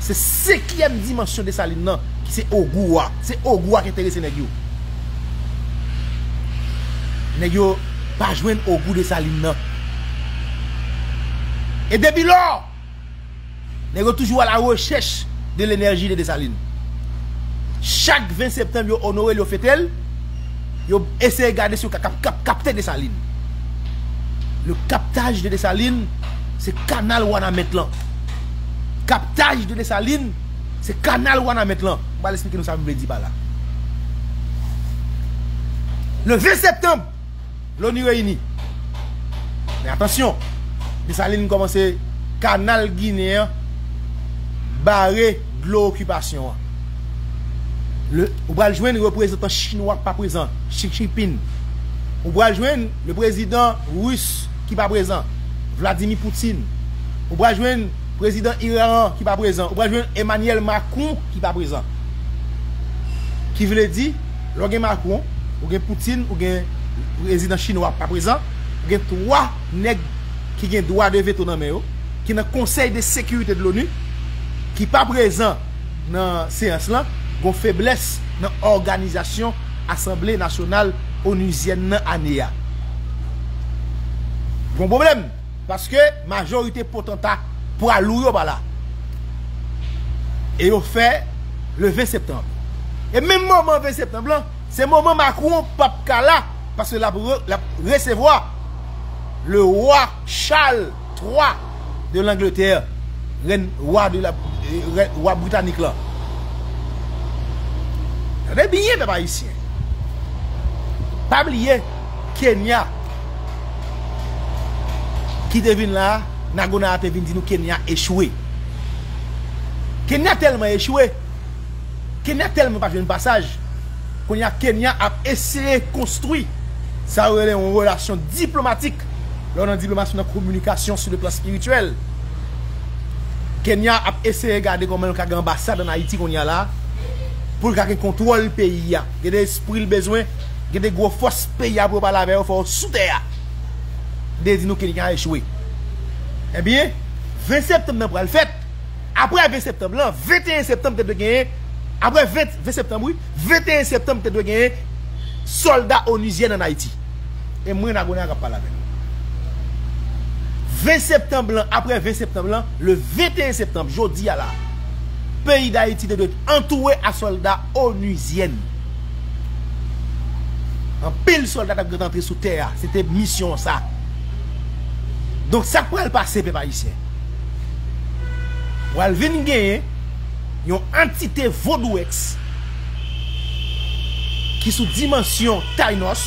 Se senkyèm dimansyon Desalin nan, ki se Ogou a. Se Ogou a ki enterese nèg yo. Nèg yo pa jwenn Ogou Desalin nan. E depi lò, nèg yo toujou à la recherche de l'énergie de Desalin. Chak ven septanm, yo onore l, yo fete l, yo eseye gade si yo ka kap, kap, kapte Desalin. Le captage de Desalin, se kanal Wanament lan. Kaptaj de Desalin, se kanal Wanament lan. M pral esplike nou sa m vle di pa la. Le ven septanm, Loni reyini. Men atansyon, Desalin kòmanse, kanal Ginen an bare dlo okipasyon an. Le, ou pral jwenn reprezantan chinwa ki pa prezan, Xi Jinping. Ou pral jwenn le prezidan ris ki pa prezan, Vladimir Putin. Ou pral jwenn prezidan Iran an ki pa prezan. Ou pral jwenn Emmanuel Macron ki pa prezan. Ki vle di, lè w gen Macron, ou gen Putin, ou gen prezidan chinwa pa prezan, ou gen twa nèg ki gen dwa de veto nan men yo, ki nan Konsèy de Sekirite de l'ONU, ki pa prezan nan seyans lan, gon feblès nan òganizasyon Asanble Nasyonal Onuzyèn nan ane a. Gon pwoblèm, paske majorite potanta pwa lou yo pa la. E yo fè le ven septanm. E menm moman ven septanm lan, se moman Macron p ap ka la, paske l ap re-, l ap resevwa le wa Charles twa de Langletè, rèn, wa de la, rèn, wa britanik lan. Tande byen, pèp ayisyen. Pa bliye, Kenya, ki te vin la, Nagona a te vin di nou Kenya echwe. Kenya tèlman echwe, Kenya tèlman pa jwenn pasaj, kounye a Kenya ap eseye konstwi sa yo rele yon relasyon diplomatik. Lè w nan diplomasi, w nan kominikasyon sou le plan espirityèl. Kenya ap eseye gade kòman l ka gen anbasad ann Ayiti kounye a la, pou l ka gen kontwòl peyi a. Gen de espri l bezwen, gen de gwo fòs peyi a pou yo pale avè yo, fò yo sou tè a. Li di nou Kenya echwe. Ebyen, ven septanm nan pral fèt. Apre ven septanm lan, venteyen septanm te dwe genyen, apre ven, ven septanm, wi, venteyen septanm te dwe genyen sòlda onuzyèn ann Ayiti. E mwen, Nagona, k ap pale avè nou. Ven septanm lan, apre ven septanm lan, le venteyen septanm, jodi a la, peyi Dayiti te dwe antoure a sòlda onuzyèn. Anpil sòlda t ap gen antre sou tè a. Se te misyon sa. Donk, sa k pral pase, pèp ayisyen? Pral vin genyen yon antite vodouèks ki sou dimansyon Taïnos,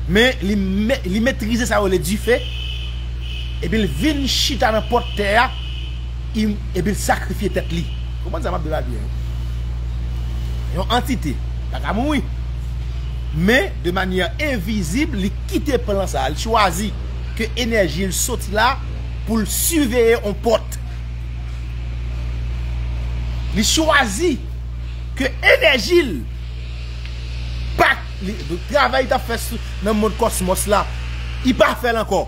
men li, me- li metrize sa yo rele dife, epi l vin chita nan pòt tè a, epi l sakrifye tèt li. Konprann sa m ap di la byen wi. Yon antite pa ka mouri, men de manyè envizib, li kite plan sa, li chwazi ke enèji l soti la pou l siveye yon pòt. Li chwazi ke enèji l pa li, travay li t ap fè sou, nan mond kòsmòs la, li pa fè l ankò.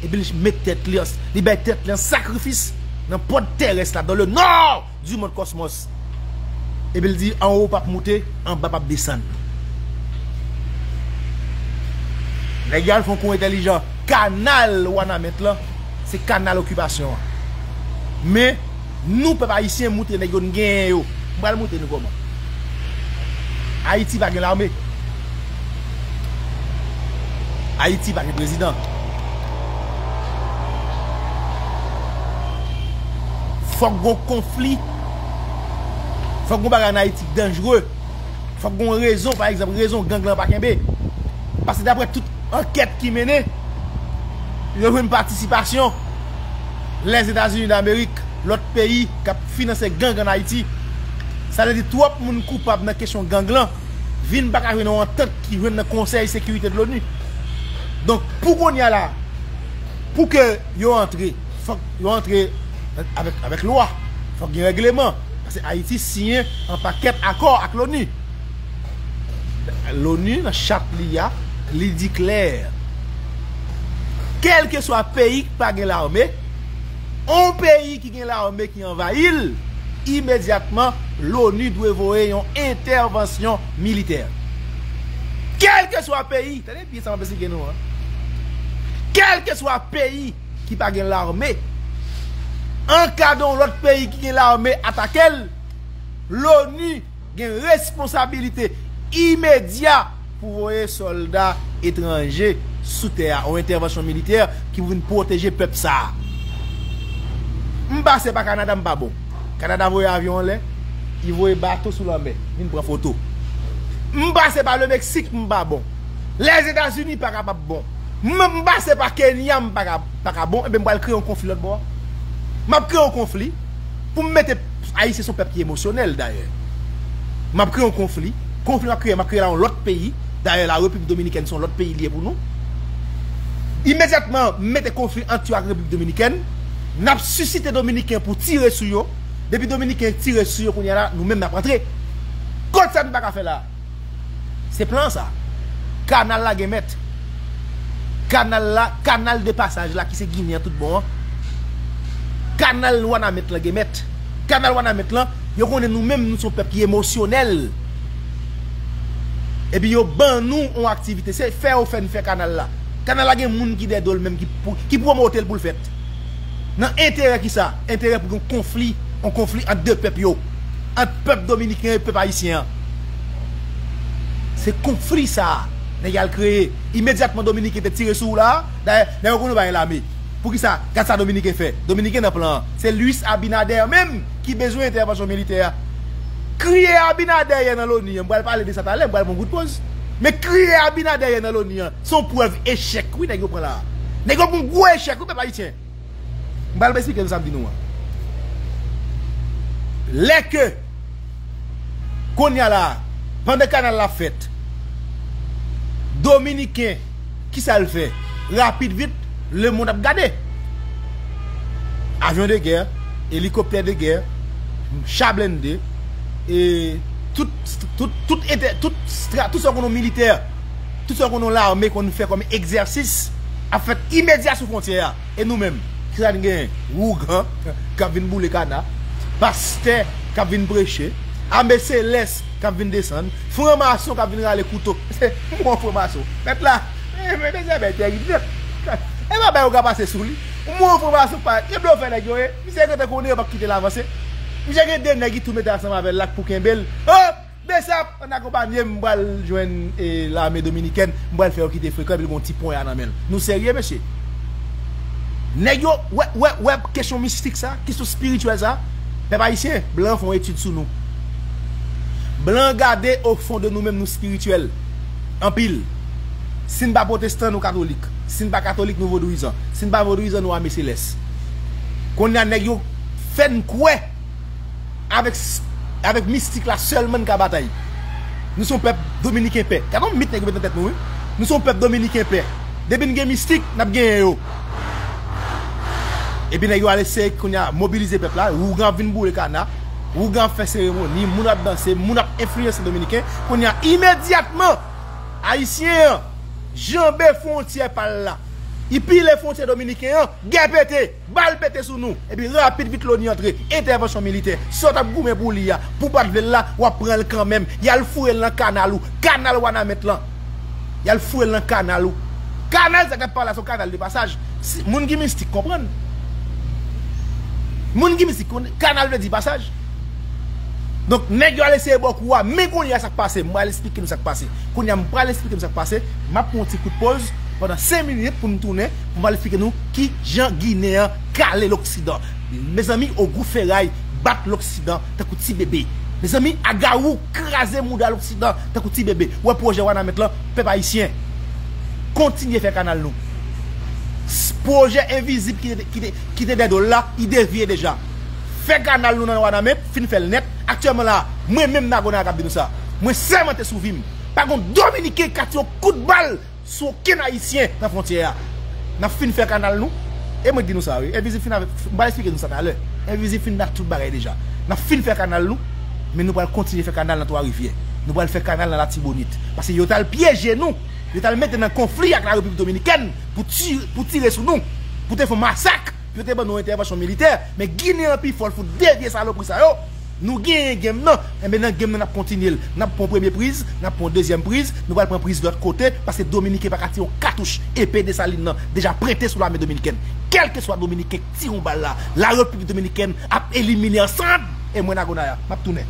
Epi li met tèt li an, li bay tèt li an sakrifis nan pòt terès la, dans le nord du monde cosmos. Epi l di, anwo p ap moute, anba p ap desann. Nèg yo al fè yon kou entèlijan. Kanal Wanament lan, se kanal okipasyon an. Men, nou, pèp ayisyen, moutre nèg yo n genyen yo. M pral moutre nou kòman. Ayiti pa gen lame. Ayiti pa gen prezidan. Fòk gon konfli. Fòk gon bagay ann Ayiti k danjre. Fòk gon rezon, pa egzanp, rezon gang lan pa kenbe. Paske daprè tout ankèt ki mennen, yo jwenn patisipasyon Lèzetazini Damerik, lòt peyi k ap finanse gang ann Ayiti. Sa vle di twòp moun koupab nan kesyon gang lan vin pa ka jwenn yon antant ki jwenn nan Konsèy Sekirite de l'ONU. Donk, pou kounye a la, pou ke yo antre, fòk yo antre avèk, avèk lwa, fòk gen règleman. Paske Ayiti siyen an pakèt akò ak l'ONU. L'ONU, nan chat li a, li di klè, kèlkeswa peyi ki pa gen lame, yon peyi ki gen lame ki anvayi l, imedyatman, l'ONU dwe voye yon entèvansyon militè. Kèlkeswa peyi, tande byen sa m ap esplike nou an. Kèlkeswa peyi ki pa gen lame, an ka de yon lòt peyi ki gen lame atake l, l'ONU gen responsabilite imedya pou voye sòlda etranje sou tè a, yon entèvansyon militè ki pou vin pwoteje pèp sa a. M pase pa Kanada, m pa bon. Kanada voye avyon anlè, li voye bato sou lanmè, vin pran foto. M pase pa Lemeksik, m pa bon. Lèzetazini pa kapab bon. M, m pase pa Kenya, m pa ka, pa ka bon, ebyen m pral kreye yon konfli lòt bò a. M ap kreye yon konfli pou m mete, Ayisyen se yon pèp ki emosyonèl dayè. M ap kreye yon konfli. Konfli m ap kreye, m ap kreye la yon lòt peyi. Dayè, la Repiblik Dominikèn se yon lòt peyi li ye pou nou. Imedyatman, m mete konfli ant yo ak Repiblik Dominikèn. N ap sisite Dominiken pou tire sou yo. Depi Dominiken tire sou yo, kounye a la, nou menm n ap antre. Kot sa nou pa ka fè la? Se plan sa. Kanal la gen mèt. Kanal la, kanal de pasaj la ki se Ginen an tout bon an. Kanal Wanament lan gen mèt. Kanal Wanament lan, yo konnen nou menm, nou se yon pèp ki emosyonèl. Epi yo ban nou yon aktivite. Se fè yo fè n fè kanal la. Kanal la gen moun ki dèyè do l menm ki, pou, ki pwomote l pou l fèt. Nan enterè kisa? Enterè pou gen yon konfli, yon konfli ant de pèp yo. Ant pèp dominiken e pèp ayisyen an. Se konfli sa a nèg al kreye. Imedyatman Dominiken te tire sou ou la a, dayè, nèg yo konn ou pa gen lame. Poukisa? Gad sa Dominiken fè. Dominiken nan plan an. Se Luis Abinader menm ki bezwen entèvansyon militè a. Kriye Abinader yè nan l'ONU an. M pral pale de sa talè, m pral pran kout poz. Men kriye Abinader yè nan l'ONU an, se yon prèv echèk wi nèg yo pran la a. Nèg yo pran gwo echèk wi pèp ayisyen. M pral esplike nou sa m di nou an. Lè ke, kounye a la, pandan kanal la fèt, Dominiken, kisa l fè? Rapid vit, lemonn ap gade. Avyon de gè, elikoptè de gè, cha blende, e tout, tout, tout, ente- tout, stra- tout sa w konn militè, tout sa w konn lame konn fè kòm egzèsis ap fèt imedya sou fwontyè a. E nou menm, kisa n genyen? Ougan k ap vin boule kana, pastè k ap vin preche, ame selès k ap vin desann, franmason k ap vin rale kouto. Se mwen franmason. Mèt la, men, men, men, se bèl tèrib nèt. E pa bay yo ka pase sou li. Ou mwen enfòmasyon pa. Yo vle yo fè nèg yo ye. Misye gentan konnen yo p ap kite l avanse. Misye gen de nèg ki tou mete ansanm avè l la k pou kenbe l. Oh! Besap, ann akonpanye m, m pral jwenn e, lame dominikèn, m pral fè yo kite frekan, epi l gen yon ti ponya nan men l. Nou serye, mesye? Nèg yo, wè, wè, wè, kesyon mistik sa, kesyon espirityèl sa, pèp ayisyen, blan fè yon etid sou nou. Blan gade o fon de nou menm, nou espirityèl. Anpil. Si n pa pwotestan, nou katolik. Si n pa katolik, nou vodouyizan. Si n pa vodouyizan, nou ame selès. Kounye a, nèg yo fè n kwè avèk, avèk mistik la sèlman n ka batay. Nou se yon pèp dominiken pè. Gade yon mit nèg yo met nan tèt nou, wi. Nou se yon pèp dominiken pè. Depi n gen mistik, n ap genyen yo. Epi nèg yo al eseye kounye a mobilize pèp la. Ougan ap vin boule kana. Ougan ap fè seremoni. Moun ap danse. Moun ap enfliyanse dominiken. Kounye a, imedyatman, ayisyen an janbe fwontyè pa l la. Li pile fwontyè dominiken an, gè pete, bal pete sou nou. Epi rapid vit loni antre, entèvansyon militè. Sa w t ap goumen pou li a, pou w pa t vle l la, w ap pran l kanmenm. Y al foure l nan kanal ou, kanal Wanament lan. Y al foure l nan kanal ou. Kanal sa k ap pale la, se yon kanal de pasaj. Si, moun ki mistik konprann. Moun ki mistik konn, kanal vle di pasaj. Donk, nèg yo al eseye bò kou a, men kounye a sa k pase, m pral esplike nou sa k pase. Kounye a, m pral esplike nou sa k pase, m ap pran yon ti kout poz pandan senk minit pou m tounen, pou m al esplike nou ki jan Ginen an kale Loksidan. Mezanmi, ogou feray bat Loksidan tankou ti bebe. Mezanmi, agawou kraze mouda Loksidan tankou ti bebe. Wè pwojè Wanament lan, pèp ayisyen, kontinye fè kanal nou. S-, pwojè envizib ki te, ki te, ki te dèyè do l la, li devye deja. Fè kanal nou nan Wanament, fin fè l nèt. Aktyèlman la, mwen menm Nagona k ap di nou sa. Mwen sèmante sou vi m. Pa gon dominiken k ka tire yon kout bal sou okenn ayisyen nan fwontyè a. N ap fin fè kanal nou. E mwen di nou sa, wi. Envizib fin avè, m pral esplike nou sa talè. Envizib fin bat tout bagay deja. N ap fin fè kanal nou, men nou pral kontinye fè kanal nan Twa Rivyè. Nou pral fè kanal nan Latibonit. Paske yo t al pyeje nou. Yo t al mete nan konfli ak Larepiblik Dominikèn pou ti-, pou tire sou nou. Pou te fè yon masak. Yo te ban nou entèvansyon militè, men Ginen an pi fò, l fout devye salopri sa yo. Nou genyen game nan, enben nan game nan n ap kontinye l. N ap pran premye priz, n ap pran dezyèm priz, nou pral pran priz lòt kote, paske Dominiken pa ka tire yon katouch. Epe Desalin nan deja prete sou lame dominikèn. Kèlkeswa Dominiken k tire yon bal la, Larepiblik Dominikèn ap elimine ansanm. E mwen Nagonaya, m ap tounen.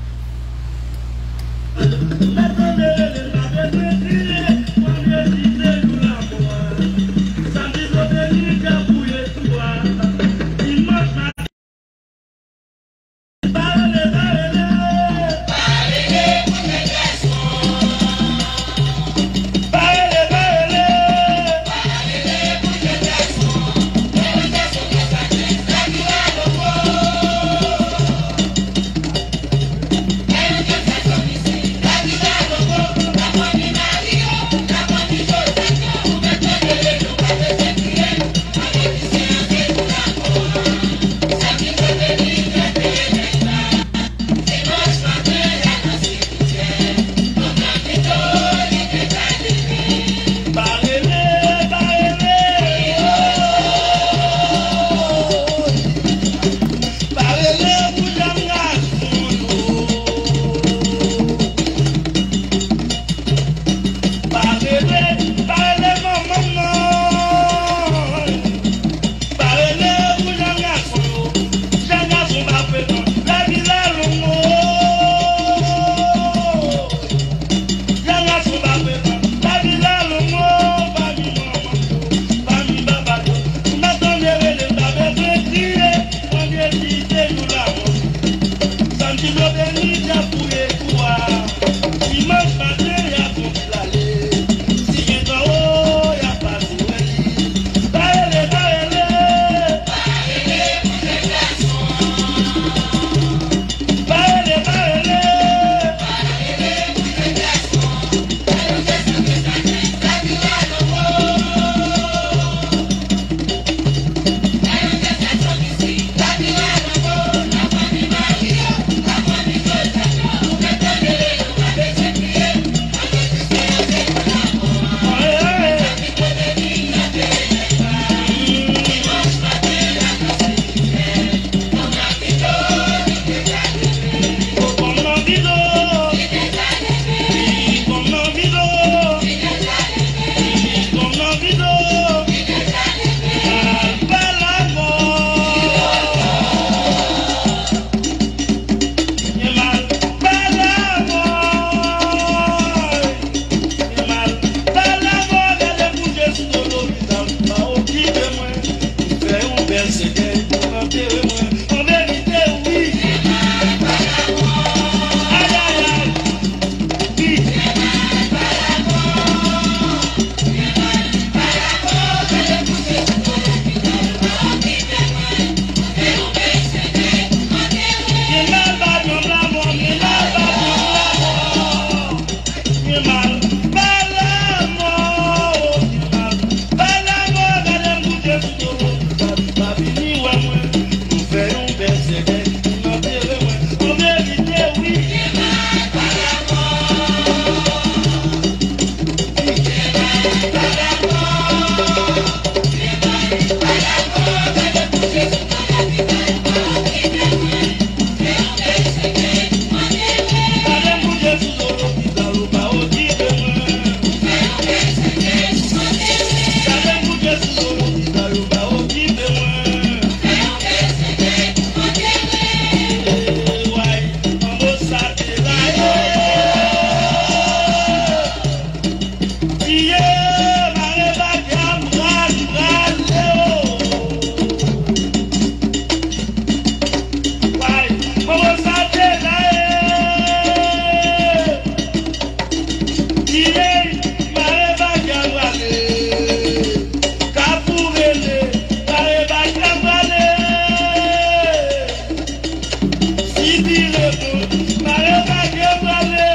Vire bon, mare pa gen prale,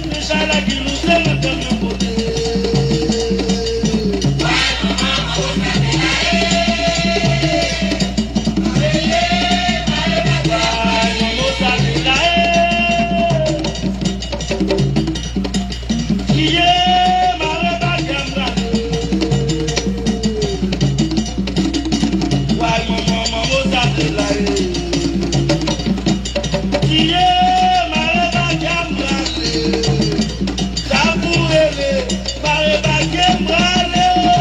se chay la ki louse nan tèt yon kote. Ay, manman sa te la, e. Kiye mare pa gen prale. Way manman, manman sa te la, e. Kiye mare pa gen prale. Sa pou rele, mare pa gen prale, o.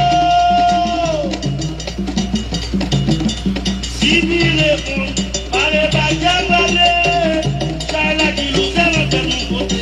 Si vire bon, mare pa gen prale. Chay la ki louse nan tèt yon kote.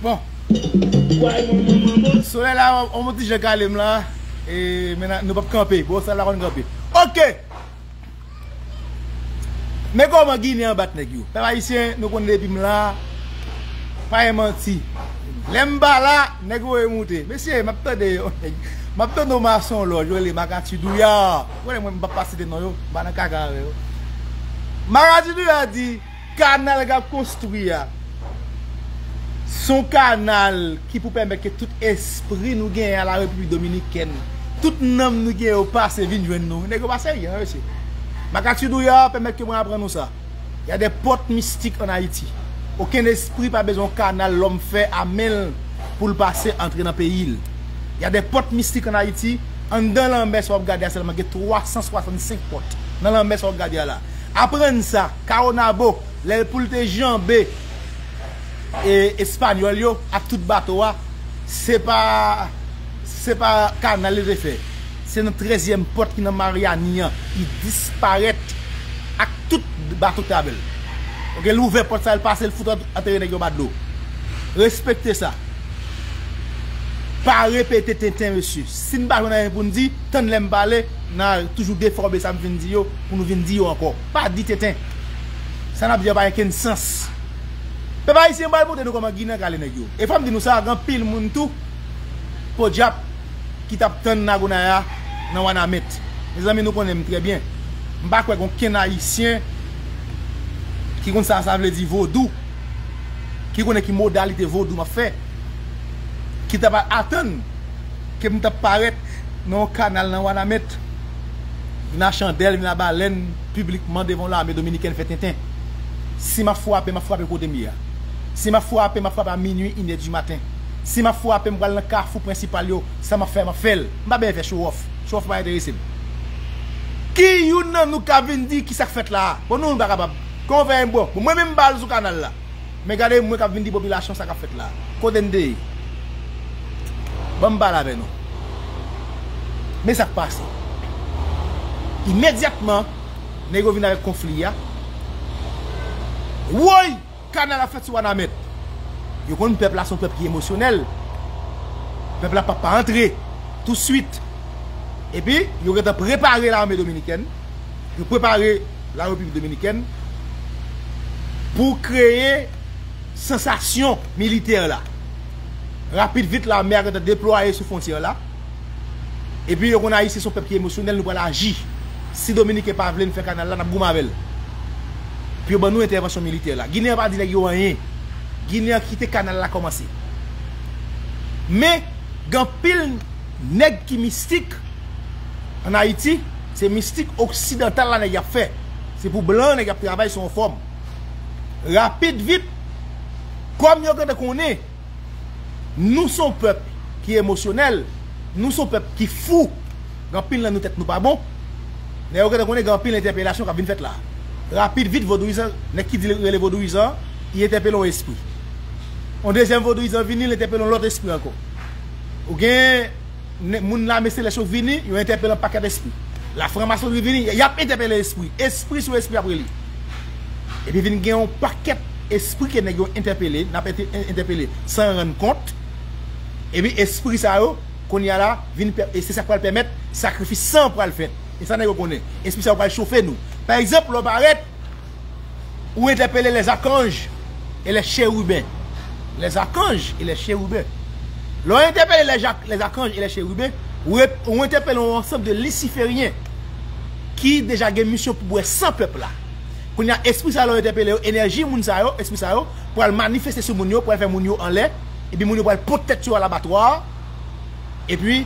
Bon. Solèy la, on, on ti jan kale m la. E, men nou p ap kanpe. Bon, sa la konn kanpe. Ok. Men kòman Ginen an bat nèg yo? Pèp ayisyen, nou konnen depi m la, pa gen manti. Lè m pa la, nèg yo voye moute. Mesye, m ap tande yo. M ap tande yon mason lòj, yo rele Makati Douyar. Ou konnen mwen, m p ap pa site non yo, m pa nan kaka avè yo. Makati Douyar di, kanal k ap konstwi a, se yon kanal ki pou pèmèt ke tout espri nou genyen a la Repiblik Dominikèn, tout nanm nou genyen yo pase vin jwenn nou. Nèg yo pa serye, non, mesye. Makati Douyar pèmèt ke mwen aprann nou sa. Y a des portes mystiques en Haïti. Okenn espri pa bezwen yon kanal lòm fè a men l pou l pase antre nan peyi l. Y a des portes mystiques en Haïti. Anndan lanmè sa w ap gade a sèlman gen twa san swasannsenk pòt. Nan lanmè sa w ap gade a la. Aprann sa, Caonabo, lè l pou l te janbe e, Espanyòl yo ak tout bato a, se pa, se pa kanal li te fè. Se nan trèzyèm pòt ki nan Maryani an, li disparèt ak tout bato k t avè l. Oke, l ouvè pòt sa, l pase, l fout ant-, antere nèg yo anba dlo. Respekte sa. Pa repete tenten, mesye. Si n pa jwenn anyen pou n di, tann lè m pale, n a toujou defòme sa m fin di yo, pou nou vin di yo ankò. Pa di tenten. Sa n ap di a pa gen kenn sans. Pèp ayisyen, m pral montre nou kòman Ginen an kale nèg yo. E fò m di nou sa, gen anpil moun tou, podyab, ki t ap tann Nagonaya nan Wanament. Mezanmi, nou konnen m trè byen. M pa kwè gen okenn Ayisyen ki konn sa sa vle di vodou, ki konnen ki modalite vodou m ap fè, ki t ap atann ke m t ap parèt nan yon kanal nan Wanament, vin a chandèl, vin a balèn, piblikman devan yon lame dominikèn fè tenten. Si m ap frape, m ap frape kote m ye a. Si m ap frape, m ap frape a minui, inè di maten. Si m ap frape, m pral nan kafou prensipal yo, sa m ap fè, m ap fè l. M pa bezwen fè show off. Show off pa enterese m. Ki youn nan nou ka vin di ki sa k fèt la a? Bon, nou, nou pa kapab. Kòman fè, bon, bon, mwen menm m pa al sou kanal la. Men gade mwen k ap vin di popilasyon sa k ap fèt la. Kote n te ye? Ban m pale avè nou. Men sa k pase. Imedyatman, nèg yo vin avèk konfli a. Woy! Kanal ap fèt sou Wanament. Yo konn pèp la se yon pèp ki emosyonèl. Pèp la p ap pa antre touswit. Epi, yo gentan prepare lame dominikèn. Yo prepare la Repiblik Dominikèn pou kreye sansasyon militè la. Rapid vit, lame a gentan deplwaye sou fwontyè la. Epi yo konn Ayisyen se yon pèp ki emosyonèl, nou pral aji. Si Dominiken pa vle n fè kanal la, n ap goumen avè l. Pou yo ban nou entèvansyon militè la. Ginen an pa di nèg yo anyen. Ginen an kite kanal la kòmanse. Men, gen anpil nèg ki mistik ann Ayiti, se mistik oksidantal la nèg y ap fè. Se pou blan nèg y ap travay sou yon fòm. Rapid vit, kòm yo gentan konnen, nou se yon pèp ki emosyonèl, nou se yon pèp ki fou, gen anpil nan nou tèt nou pa bon. Nèg yo gentan konnen gen anpil entèpelasyon k ap vin fèt la. Rapid vit, vodouyizan, nèg ki di l rele vodouyizan, li entèpele yon espri. Yon dezyèm vodouyizan vini, li entèpele yon lòt espri ankò. Ou gen nè- moun lame selès yo vini, yo entèpele yon pakèt espri. Lafranmasonri vini, y ap entèpele espri. Espri sou espri ap rele. Epi vin gen yon pakèt espri ke nèg yo entèpele, n ap ente- entèpele san rann kont. Epi espri sa yo, kounye a la, vin pè- e se sa k pral pèmèt sakrifis san pral fèt. E sa nèg yo konnen. Espri sa yo pral chofe nou. Pa egzanp, lè w parèt, ou entèpele les archanges et les chérubins. Les archanges et les chérubins. Lè w entèpele les, les archanges et les chérubins, ou, ou entèpele yon ansanm de lisiferyen ki deja gen misyon pou bwè san pèp la. Kounye a, espri sa yo, lè w entèpele yo, enèji moun sa yo, espri sa yo, pral manifeste sou moun yo, pral fè moun yo anlè, epi moun yo pral pot tèt yo alabatwa, epi,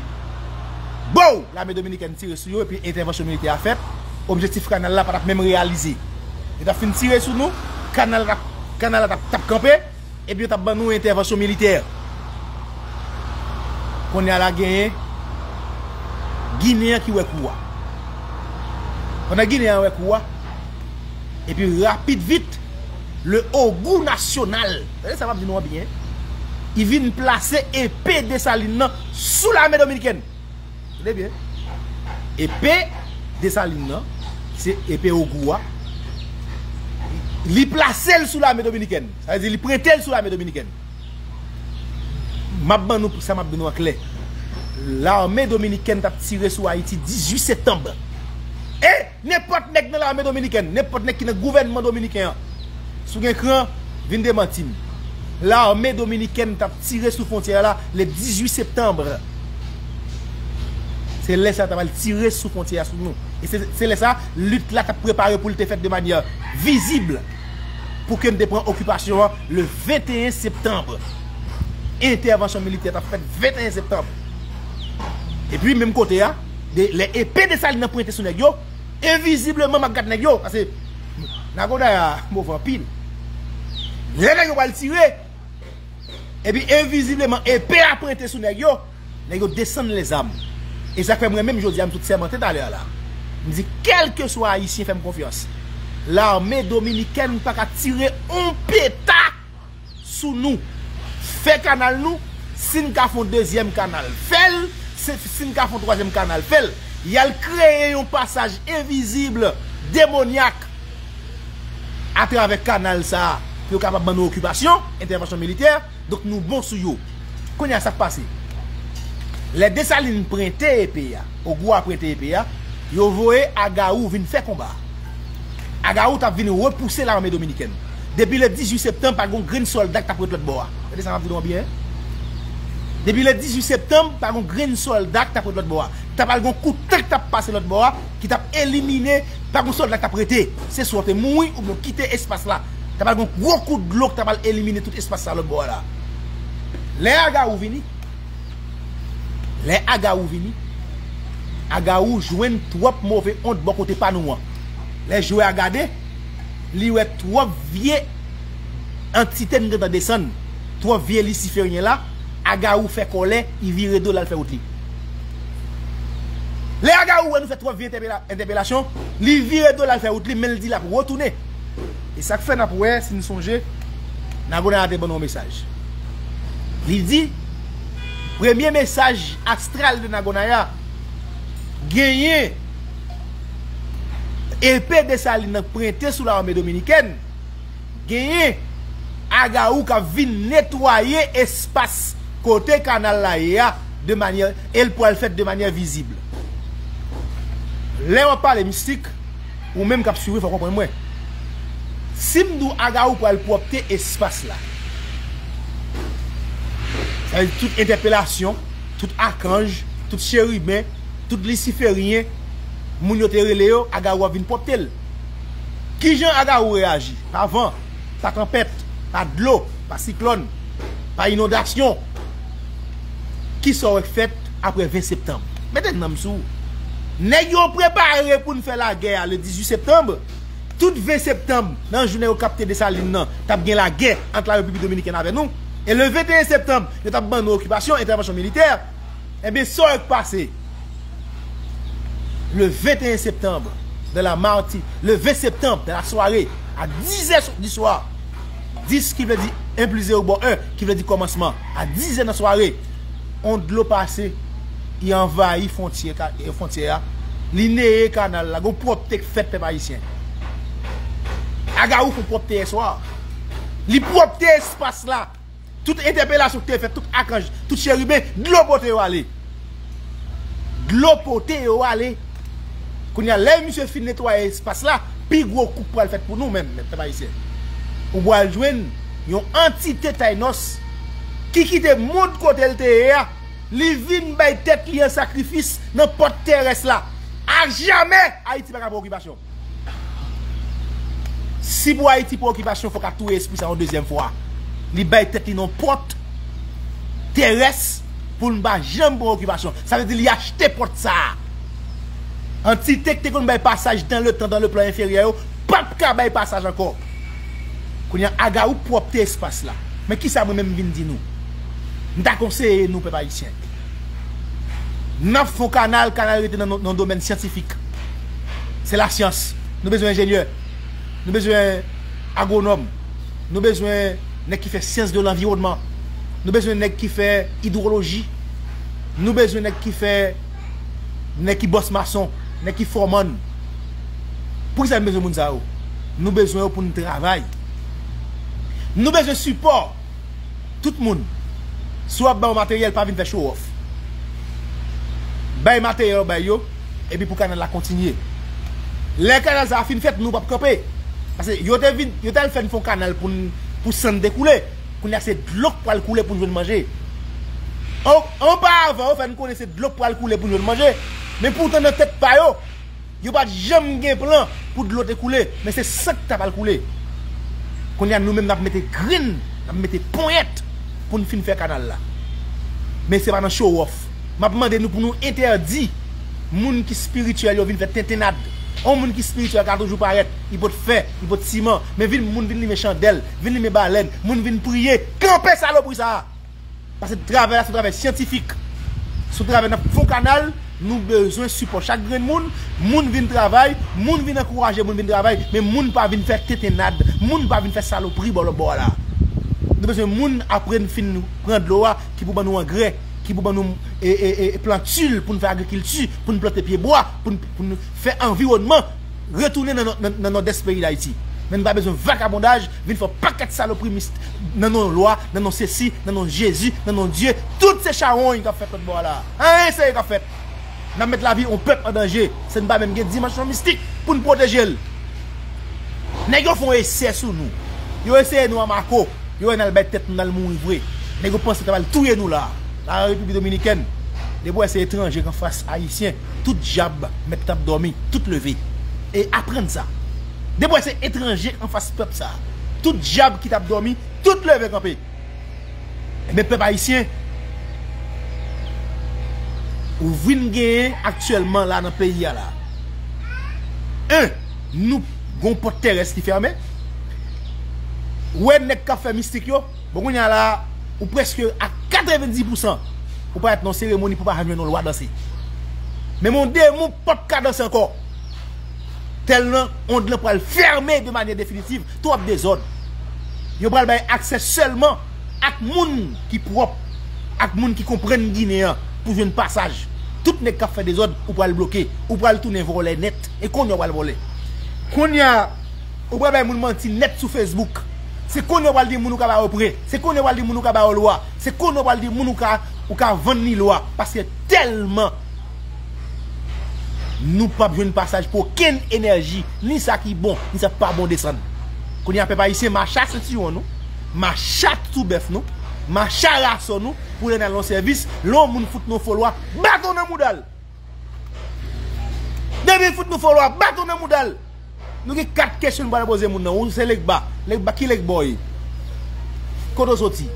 bow! Lame dominikèn tire sou yo, epi entèvansyon militè a fèt. Objektif kanal la pa t ap menm reyalize. Yo t ap fin tire sou nou, kanal la t ap, kanal la t ap, t ap kanpe, epi yo t ap ban nou entèvansyon militè. Kounye a la genyen Ginen an ki wè kou a. Pandan Ginen an wè kou a, epi rapid vit, le Ogou nasyonal, tande sa m ap di nou an byen, li vin plase epe Desalin nan sou lame dominikèn. Tande byen. Epe Desalin nan, se epe Ogou a, li plase l sou lame dominikèn. Sa vle di li prente l sou lame dominikèn. M ap ban nou sa m ap di nou an klè. Lame dominikèn t ap tire sou Ayiti dizuit septanm. E nenpòt nèg nan lame dominikèn, nenpòt nèg ki nan gouvènman dominiken an, si w gen kran, vin demanti m. Lame dominikèn t ap tire sou fwontyè a la le dizuit septanm. Se lè sa yo t ap al tire sou fwontyè a sou nou. E se, se lè sa, lit la t ap prepare pou l te fèt de manyè vizib. Pou ke n te pran okipasyon an le venteyen septanm. Entèvansyon militè t ap fèt venteyen septanm. Epi, menm kote a, de, lè epe Desalin nan pwente sou nèg yo, envizibleman, m ap gad nèg yo, paske Nagonaya move anpil. Lè nèg yo pral tire, epi envizibleman, epe a pwente sou nèg yo, nèg yo desann lèzam. E sa k fè mwen menm jodi a, m sot sèmante talè a la. M di, kèlkeswa Ayisyen fè m konfyans, lame dominikèn pa ka tire yon peta sou nou. Fè kanal nou, si n ka fè yon dezyèm kanal, fè l, si, si n ka fè yon twazyèm kanal, fè l. Y al kreye yon pasaj envizib, demonyak, atravè kanal sa a, pou yo kapab ban nou okipasyon, entèvansyon militè, donk nou bon sou yo. Kounye a sa k pase? Lè Desalin prente epe a, Ogou a prente epe a, yo voye Agawou vin fè konba a. Agawou t ap vin repouse lame dominikèn. Depi le dizuit septanm, pa gen yon grenn sòlda ki t ap ret lòt bò a. Tande sa m ap di nou an byen. Depi le dizuit septanm, pa gen yon grenn sòlda ki t ap ret lòt bò a. T ap al gen yon kout tan ki t ap pase lòt bò a, ki t ap elimine, pa gen yon sòlda ki t ap rete. Se swa w te mouri oubyen w kite espas la. T ap al gen yon gwo kout dlo ki t ap al elimine tout espas sa lòt bò a la. Lè Agawou vini, Lè Agawou vini, Agawou jwenn twòp move ond bò kote pa nou an. Lè jwè a gade, li wè twòp vye antite n gentan desann, twòp vye lisiferyen la, Agawou fè kòlè, li vire do l al fè wout li. Lè Agawou wè nou fè twòp vye entèpela- entèpelasyon, li vire do l al fè wout li, men l di l ap retounen. E sa k fè n ap wè, si n sonje, Nagonaya te ban nou yon mesaj. Li di, premye mesaj astral de Nagonaya, genyen epe Desalin nan pwente sou lame dominikèn, genyen Agawou k ap vin netwaye espas kote kanal la ye a, de manyè, e l pral fèt de manyè vizib. Lè w ap pale mistik, ou menm k ap swiv, fò w konprann mwen. Si m di w Agawou pral pwòpte espas la, sa vle di tout entèpelasyon, tout akanj, tout cheriben, tout lisiferyen, moun yo te rele yo, Agawou ap vin pwòpte l. Kijan Agawou reyaji? Pa van, pa tanpèt, pa dlo, pa siklòn, pa inondasyon. Kisa w wè k fèt apre ven septanm? Mete nanm sou ou. Nèg yo prepare pou n fè lagè a le dizuit septanm. Tout ven septanm, nan jou nèg yo kapte Desalin nan, t ap gen lagè ant la Repiblik Dominikèn avè nou. E le venteyen septanm, yo t ap ban nou okipasyon, entèvansyon militè. Ebyen, sa w wè k pase? Le venteyen septanm, dans la matinée, le vingt septembre, dans la soirée, à dix heures du soir, dix ki vle di en plus zéro bon en, ki vle di kòmansman, à dix heures nan sware, on dlo pase, li anvayi fwontyè, ka- eh, fwontyè a, li neye kanal la, gon pwòpte k fèt, pèp ayisyen. Agaou fè pwòpte yèswa. Li pwòpte espas la. Tout entèpelasyon ki te fèt, tout akanj, tout cheriben, dlo pote yo ale. Dlo pote yo ale. Kounye a, lè misye fin netwaye espas la, pi gwo kou k pral fèt pou nou menm, pèp ayisyen. Ou pral jwenn yon antite Taïnos ki kite mond kote l te ye a, li vin bay tèt li an sakrifis nan pòt terès la. Ajamè, Ayiti pa ka pran okipasyon. Si pou Ayiti pran okipasyon, fòk ap touye espri sa yon dezyèm fwa. Li bay tèt li nan pòt terès pou n pa janm pran okipasyon. Sa vle di li achte pòt sa a. Antite k te konn bay pasaj dans le temps, dans le plan inférieur yo, p ap ka bay pasaj ankò. Kounye a, Agaou pwòpte espas la. Men kisa mwen menm m vin di nou? M ta konseye nou, pèp ayisyen. N ap fè yon kanal, kanal rete nan, nan domèn syantifik. Se lasyans. Nou bezwen enjenyè. Nou bezwen agwonòm. Nou bezwen nèg ki fè syans de lanviwònman. Nou bezwen nèg ki fè idwoloji. Nou bezwen nèg ki fè, nèg ki bòs mason, nèg ki fòmann. Poukisa n bezwen moun sa yo? Nou bezwen yo pou n travay. Nou bezwen sipò. Tout moun, si w ap ba yo materyèl, pa vin fè show off. Bay materyèl ou bay yo, epi pou kanal la kontinye. Lè kanal sa a fin fèt, nou p ap kanpe. Paske yo te vin, yo t al fè n fè yon kanal pou n, pou san n te koule. Kounye a se dlo k pral koule pou n jwenn manje. An, anparavan, yo fè n konnen se dlo k pral koule pou n jwenn manje. Men poutan nan tèt pa yo, yo pa t janm gen plan pou dlo te koule, men se san k ta pral koule. Kounye a, nou menm n ap mete grenn, n ap mete ponyèt pou n fin fè kanal la. Men se pa nan show off. M ap mande nou pou nou entèdi moun ki espirityèl yo vin fè tentennad. On moun ki espirityèl ka toujou parèt, li pot fè, li pot siman, men vin moun vin limen chandèl, vin limen balèn, moun vin priye, kanpe salopri sa a. Paske travay la se yon travay syantifik. Se yon travay n ap fè yon kanal, nou bezwen sipò chak grenn moun. Moun vin travay, moun vin ankouraje moun vin travay, men moun pa vin fè tentennad, moun pa vin fè salopri bò lòt bò a la. Nou bezwen moun apre n fin pran dlo a ki pou ban nou angrè, ki pou ban nou e, e, e, plantil pou n fè agrikilti, pou n plante pyebwa, pou n, pou n fè anviwònman retounen nan, nan, nan nòdès peyi Dayiti. Men n pa bezwen vakabondaj, vin fè yon pakèt salopri mis- nan non lwa, nan non sesi, nan non Jezi, nan non Dye. Tout se chawony k ap fèt lòt bò a la. Anyen serye k ap fèt. N ap met lavi yon pèp an danje. Se n pa menm gen dimansyon mistik pou n pwoteje l. Nèg yo fè yon esè sou nou. Yo eseye nou an mako. Yo wè n al bay tèt nou, n al mouri vre. Nèg yo panse ta pral touye nou la. La Repiblik Dominikèn, depi w wè se etranje k anfas Ayisyen, tout dyab mèt t ap dòmi, tout leve. E aprann sa. Depi w wè se etranje k anfas pèp sa, tout dyab ki t ap dòmi, tout leve kanpe. Ebyen, pèp ayisyen, ou vin genyen aktyèlman la nan peyi a la. En, nou gon pòt terès ki fèmen. Ou wè nèg k ap fè mistik yo, bon, kounye a la, ou prèske a katrevenndis pousan ou parèt nan seremoni pou pa janm jwenn yon lwa danse. Men yon demon p ap ka danse ankò. Tèlman ond lan pral fèmen de manyè definitiv, twòp dezòd. Yo pral bay aksè sèlman ak moun ki pwòp, ak moun ki konprann Ginen an pou jwenn pasaj. Tout nèg k ap fè dezòd, ou pral bloke, ou pral tounen vòlè nèt, e kounye a w pral vòlè. Kounye a, ou pral bay moun manti nèt sou Facebook. Se kounye a w pral di moun ou ka ba yo prè, se kounye a w pral di moun ou ka ba yo lwa, se kounye a w pral di moun ou ka, ou ka vann li lwa, paske tèlman nou p ap jwenn pasaj pou okenn enèji, ni sa ki bon, ni sa k pa bon desann. Kounye a, pèp ayisyen, mache a sentiwon nou, mache a toutbèf nou, mache a raso nou, pou lè n al nan sèvis, lè yon moun fout nou fo lwa, baton nan mouda l. Depi l fout nou fo lwa, baton nan mouda l. Nou gen kat kesyon nou pral poze moun nan. Ou se Legba. Legba, ki Legba w ye? Kote w soti?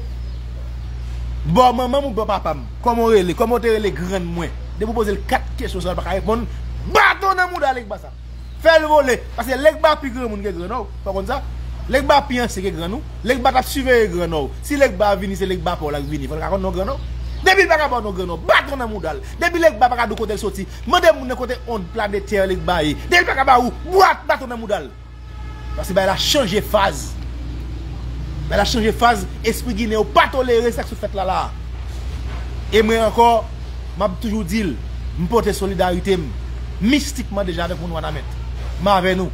Bò manman m ou bò papa m? Kòman w rele? Kòman w te rele grann mwen? Depi w poze l kat kesyon sa, l pa ka reponn. Baton nan mouda Legba sa. Fè l vole. Paske Legba pi granmoun ke Gran Nò. Fò w konn sa. Legba pi ansyen ke Gran Nou. Legba t ap siveye Gran Nò. Si Legba vini, se Legba pa w la k vini. Fò l ka konn non Gran Nò. Depi l pa ka ba w non grenn non, baton nan mouda l. Depi Legba pa ka di w kote l soti, mande moun nan kote ond planetè Legba ye. Depi l pa ka ba ou, bwat baton nan mouda l. Paske bagay la chanje faz. Bagay la chanje faz, espri ginen yo pa tolere sa k sot fèt la la. E mwen ankò, m ap toujou di l, m pote solidarite m mistikman deja avèk moun Wanament. M avè nou.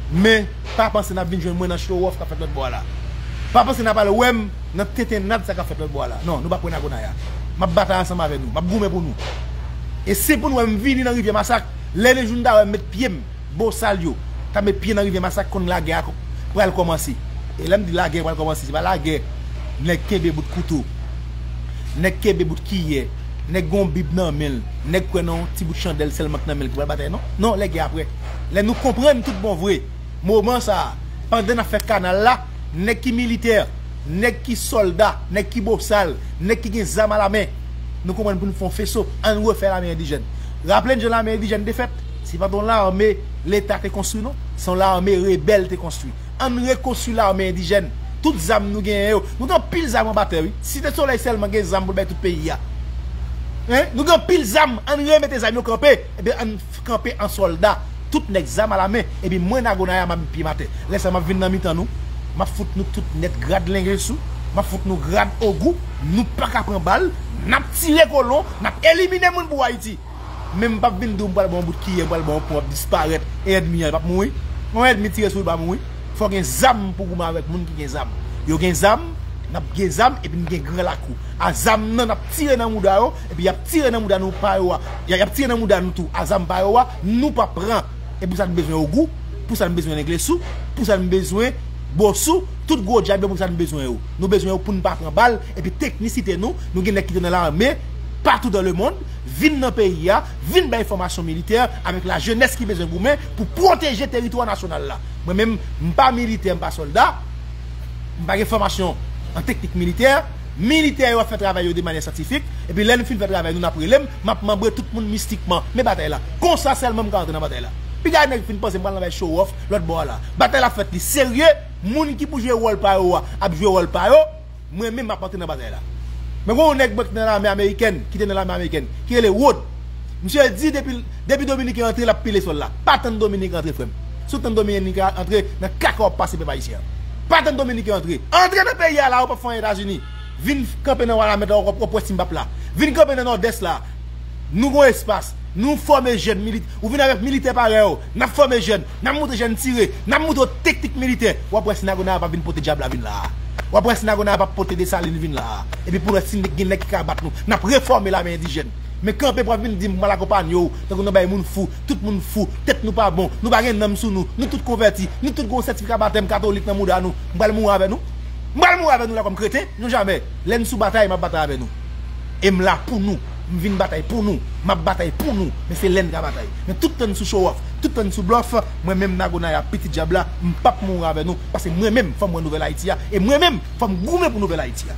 Men, pa panse n ap vin jwenn mwen nan show off k ap fèt lòt bò a la. Pa panse n ap al wè m nan tentennad sa k ap fèt lòt bò a la. Non, nou p ap wè Nagonaya. M ap batay ansanm avè nou. M ap goumen pou nou. E si pou nou wè m vini nan Rivyè Masak, lè le jou n ta wè m met pye m, bosal yo, ta met pye nan Rivyè Masak, konn lagè a pral kòmanse. E lè m di lagè pral kòmanse, se pa lagè nèg kenbe bout kouto, nèg kenbe bout kiyè, nèg gon bib nan men l, nèg kwè nan yon ti bout chandèl sèlman k nan men l ki pral batay, non. Non, lagè aprè. Lè nou konprann tout bon vre, moman sa a, pandan n ap fè kanal la, nèg ki militè, nèg ki sòlda, nèg ki bosal, nèg ki gen zam alamen, nou konprann pou n fè yon feso, ann refè lame endijèn. Raple n jan lame endijèn te fèt, se pa t yon lame Leta te konstwi, non. Se yon lame rebèl te konstwi. Ann rekonstwi lame endijèn. Tout zam nou genyen yo. Nou gen anpil zam anba tè, wi. Site Solèy sèlman gen zam pou l bay tout peyi a. Hein? Nou gen anpil zam. Ann remete zam yo kanpe. Ebyen, ann f-, kanpe an sòlda. Tout nèg zam alamen. Epi mwen, Nagonaya, m ap met pye m atè. Lè sa, m ap vin nan mitan nou. M ap fout nou tout nèt grad lenglesou. M ap fout nou grad ogou. Nou pa ka pran bal. N ap tire kolon. N ap elimine moun pou Ayiti. Men m p ap vin di w m pral ba w yon bout kiyè, m pral ba w yon pwen, w ap disparèt. E ènmi an, li p ap mouri. Yon ènmi tire sou li, li pa mouri. Fò gen zam pou goumen avèk moun ki gen zam. Yo gen zam, n ap gen zam, epi n gen gran lakou. A zam nan, n ap tire nan mouda yo, epi y ap tire nan mouda nou pa yo a. Y, y ap tire nan mouda nou tou. A zam pa yo a, nou p ap pran. E pou sa n bezwen ogou, pou sa n bezwen lenglesou, pou sa n bezwen bosou, tout gwo dyab yo pou sa n bezwen yo. Nou bezwen yo pou n pa pran bal, epi teknisite nou, nou gen nèg ki te nan lame, patou dans le monde, vin nan peyi a, vin bay fòmasyon militè avèk lajenès ki bezwen goumen pou pwoteje teritwa nasyonal la. Mwen menm, m pa militè, m pa sòlda, m pa gen fòmasyon an teknik militè, militè yo ap fè travay yo de manyè syantifik, epi lè nou fin fè travay nou, n ap rele m, m ap manbre tout moun mistikman. Men batay la. Konsa sèlman m ka antre nan batay la. Piga nèg fin panse m pral nan bay show off lòt bò a la. Batay la fèt li serye, moun ki pou jwe wòl pa yo a ap jwe wòl pa yo, mwen menm m ap antre nan batay la. Men gen yon nèg mwen ki nan lame amerikèn, ki te nan lame amerikèn, ki rele Rod. Misye di depi, depi Dominiken antre, l ap pile sòl la. Pa tann Dominiken antre, frè m. Si w tann Dominiken antre, nan kaka w ap pase, pèp ayisyen an. Pa tann Dominiken antre. Antre nan peyi a la, ou p ap fè anyen Etazini. Vin kanpe nan Wanament la, w ap, w ap wè si m p ap la. Vin kanpe nan Nòdès la. Nou gon espas. Nou fòme jèn milit-, ou vin avèk militè parèy ou. N ap fòme jèn. N ap montre jèn tire. N ap montre yo teknik militè. W ap wè si Nagonaya p ap vin pote dyab la vin la a. W ap wè si Nagonaya p ap pote Desalin vin la a. Epi pou w wè si gen nèg ki ka bat nou. N ap refòme lame endijèn. Men kanpe pou w ap vin di m m al akonpanye w. Tankou nou bay moun fou. Tout moun fou. Tèt nou pa bon. Nou pa gen nanm sou nou. Nou tout konvèti. Nou tout gon sètifika batèm katolik nan mouda nou. M pral mouri avè nou. M pral mouri avè nou la kòm kreten. Non jamè. Lè n sou batay, m ap batay avè nou. E m la pou nou. M vin batay pou nou. M ap batay pou nou. Men se lè n ka batay. Men tout tan n sou show off, tout tan n sou blòf, mwen menm Nagonaya, pitit dyab la, m p ap mouri avè nou. Paske mwen menm, fò m wè nouvèl Ayiti a. E mwen menm, fò m goumen pou nouvèl Ayiti a.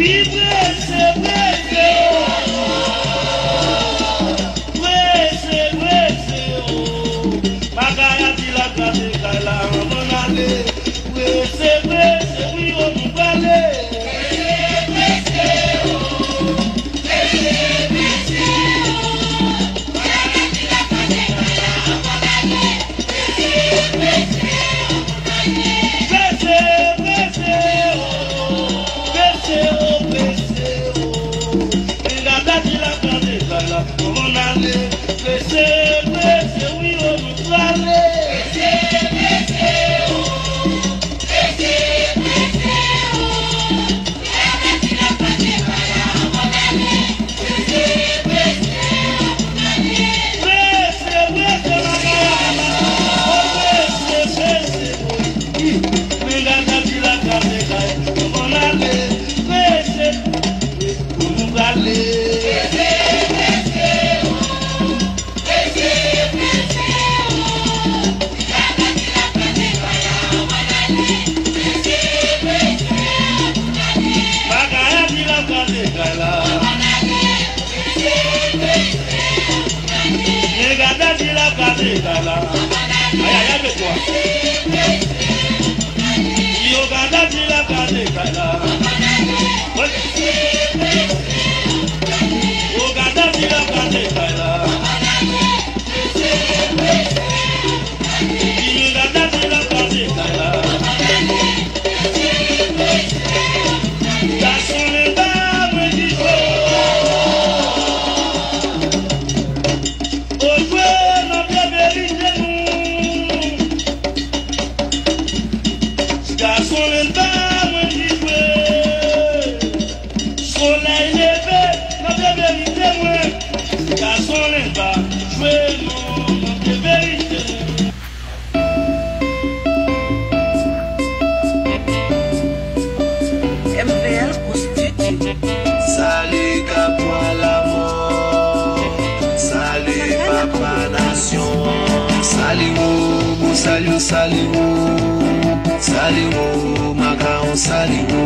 Wi, prese, prese, oh. Prese, prese, oh. Bagay a di l ap kraze kay la, ann ale. Prese, prese, wi, oh, nou prale. Prese, prese, oh, prese, oh, prese, oh. Nèg a pèdi la kay la, ann ale. Prese, prese, wi, oh, nou prale. Prese, prese, oh, prese, prese, oh. Bagay a di la kay la. Nèg a pèdi la kay la. Ay, ay, ay, mèt mwen. Yo ka pèdi la kay la. Yo ka pèdi la kay la. Gason leve, n ap verite mwen. Gason leve, jwe non, n ap verite mwen. M V L au studio. Sali Kapwa Lamò, sali papa nasyon an. Sali wo, Bosalyo, sali wo. Sali wo, Makawon, sali wo.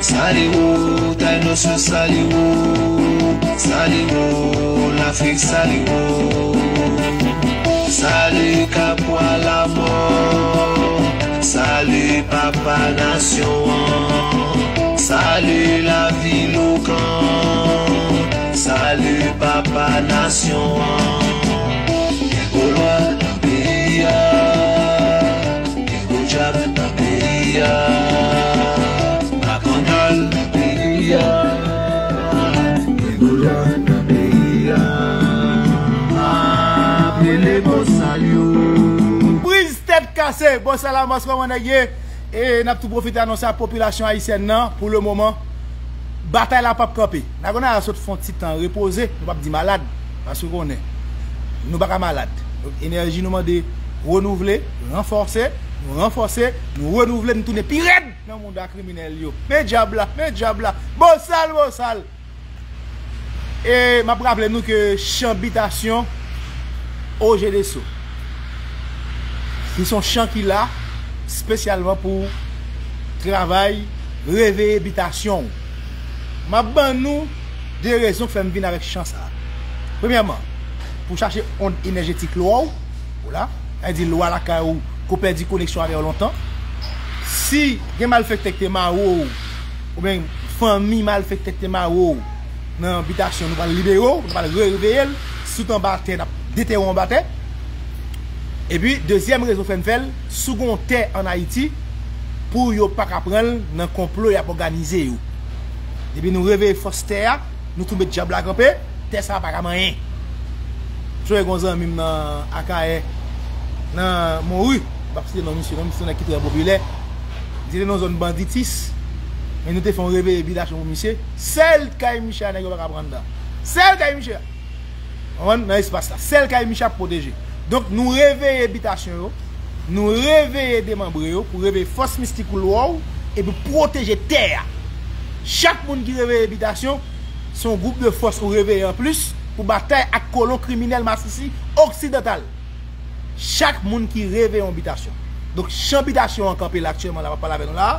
Sali wo, Taynos yo, sali wo. Sali wo, Lafrik, sali wo. Sali Kapwa Lamò, sali papa nasyon an. Sali lavil Okan, sali papa nasyon an. Gen gwo lwa nan peyi a. Gen gwo djab nan peyi a. Makandal nan peyi a. Gen gwo djab nan peyi a. Ap rele Bosalyo. Priz tèt kase, Bosalyo, kòman nèg ye? E n ap tou pwofite anonse a popilasyon ayisyèn nan, pou le moman, batay la p ap kanpe. Nagonaya sot fè yon ti tan repoze, nou p ap di malad, paske w konnen, nou pa ka malad. Donk, enèji nou mande renouvle, ranfòse, nou ranfòse, nou renouvle, nou tounen pi rèd nan mouda kriminèl yo. Men djab la, men djab la. Bosal, bosal. E m ap raple nou ke chan bitasyon O G Deso, ki se yon chan ki la espesyalman pou travay reveye bitasyon w. M ap ban nou de rezon k fè m vin avèk chan sa a. Premyèman, pou chache ond enèjetik lwa w, ou la, sa vle di lwa lakay ou, ke w pèdi koneksyon avè yo lontan. Si gen malfektè ki te mare w, oubyen fanmi malfektè ki te mare w nan bitasyon, nou pral libere w, nou pral reveye l, si w t anba tè, n ap detere w anba tè. Epi, dezyèm rezon fè n fè l, si w gen yon tè ann Ayiti, pou yo pa ka pran l nan konplo y ap òganize yo. Depi nou reveye fòs tè a, nou tou met djab la kanpe, tè sa a pa ka manyen. Jodi a gen yon zanmi m nan Akayè, nan Monri, m p ap site non misye non, misye se yon nèg ki trè popilè. Se te nan zòn banditis. Men nou te fè yon reveye bitasyon pou misye. Sèl kay misye a nèg yo pa ka pran anndan. Sèl kay misye a. Konprann? Nan espas la. Sèl kay misye ap pwoteje. Donk, nou reveye bitasyon yo. Nou reveye demanbre yo pou reveye fòs mistik ou lwa w epi pwoteje tè a. Chak moun ki reveye bitasyon, se yon gwoup de fòs ou reveye anplis pou batay ak kolon kriminèl masisi oksidantal. Chak moun ki reveye yon bitasyon. Donk, chan bitasyon an kanpe la aktyèlman la, m ap pale avè nou la.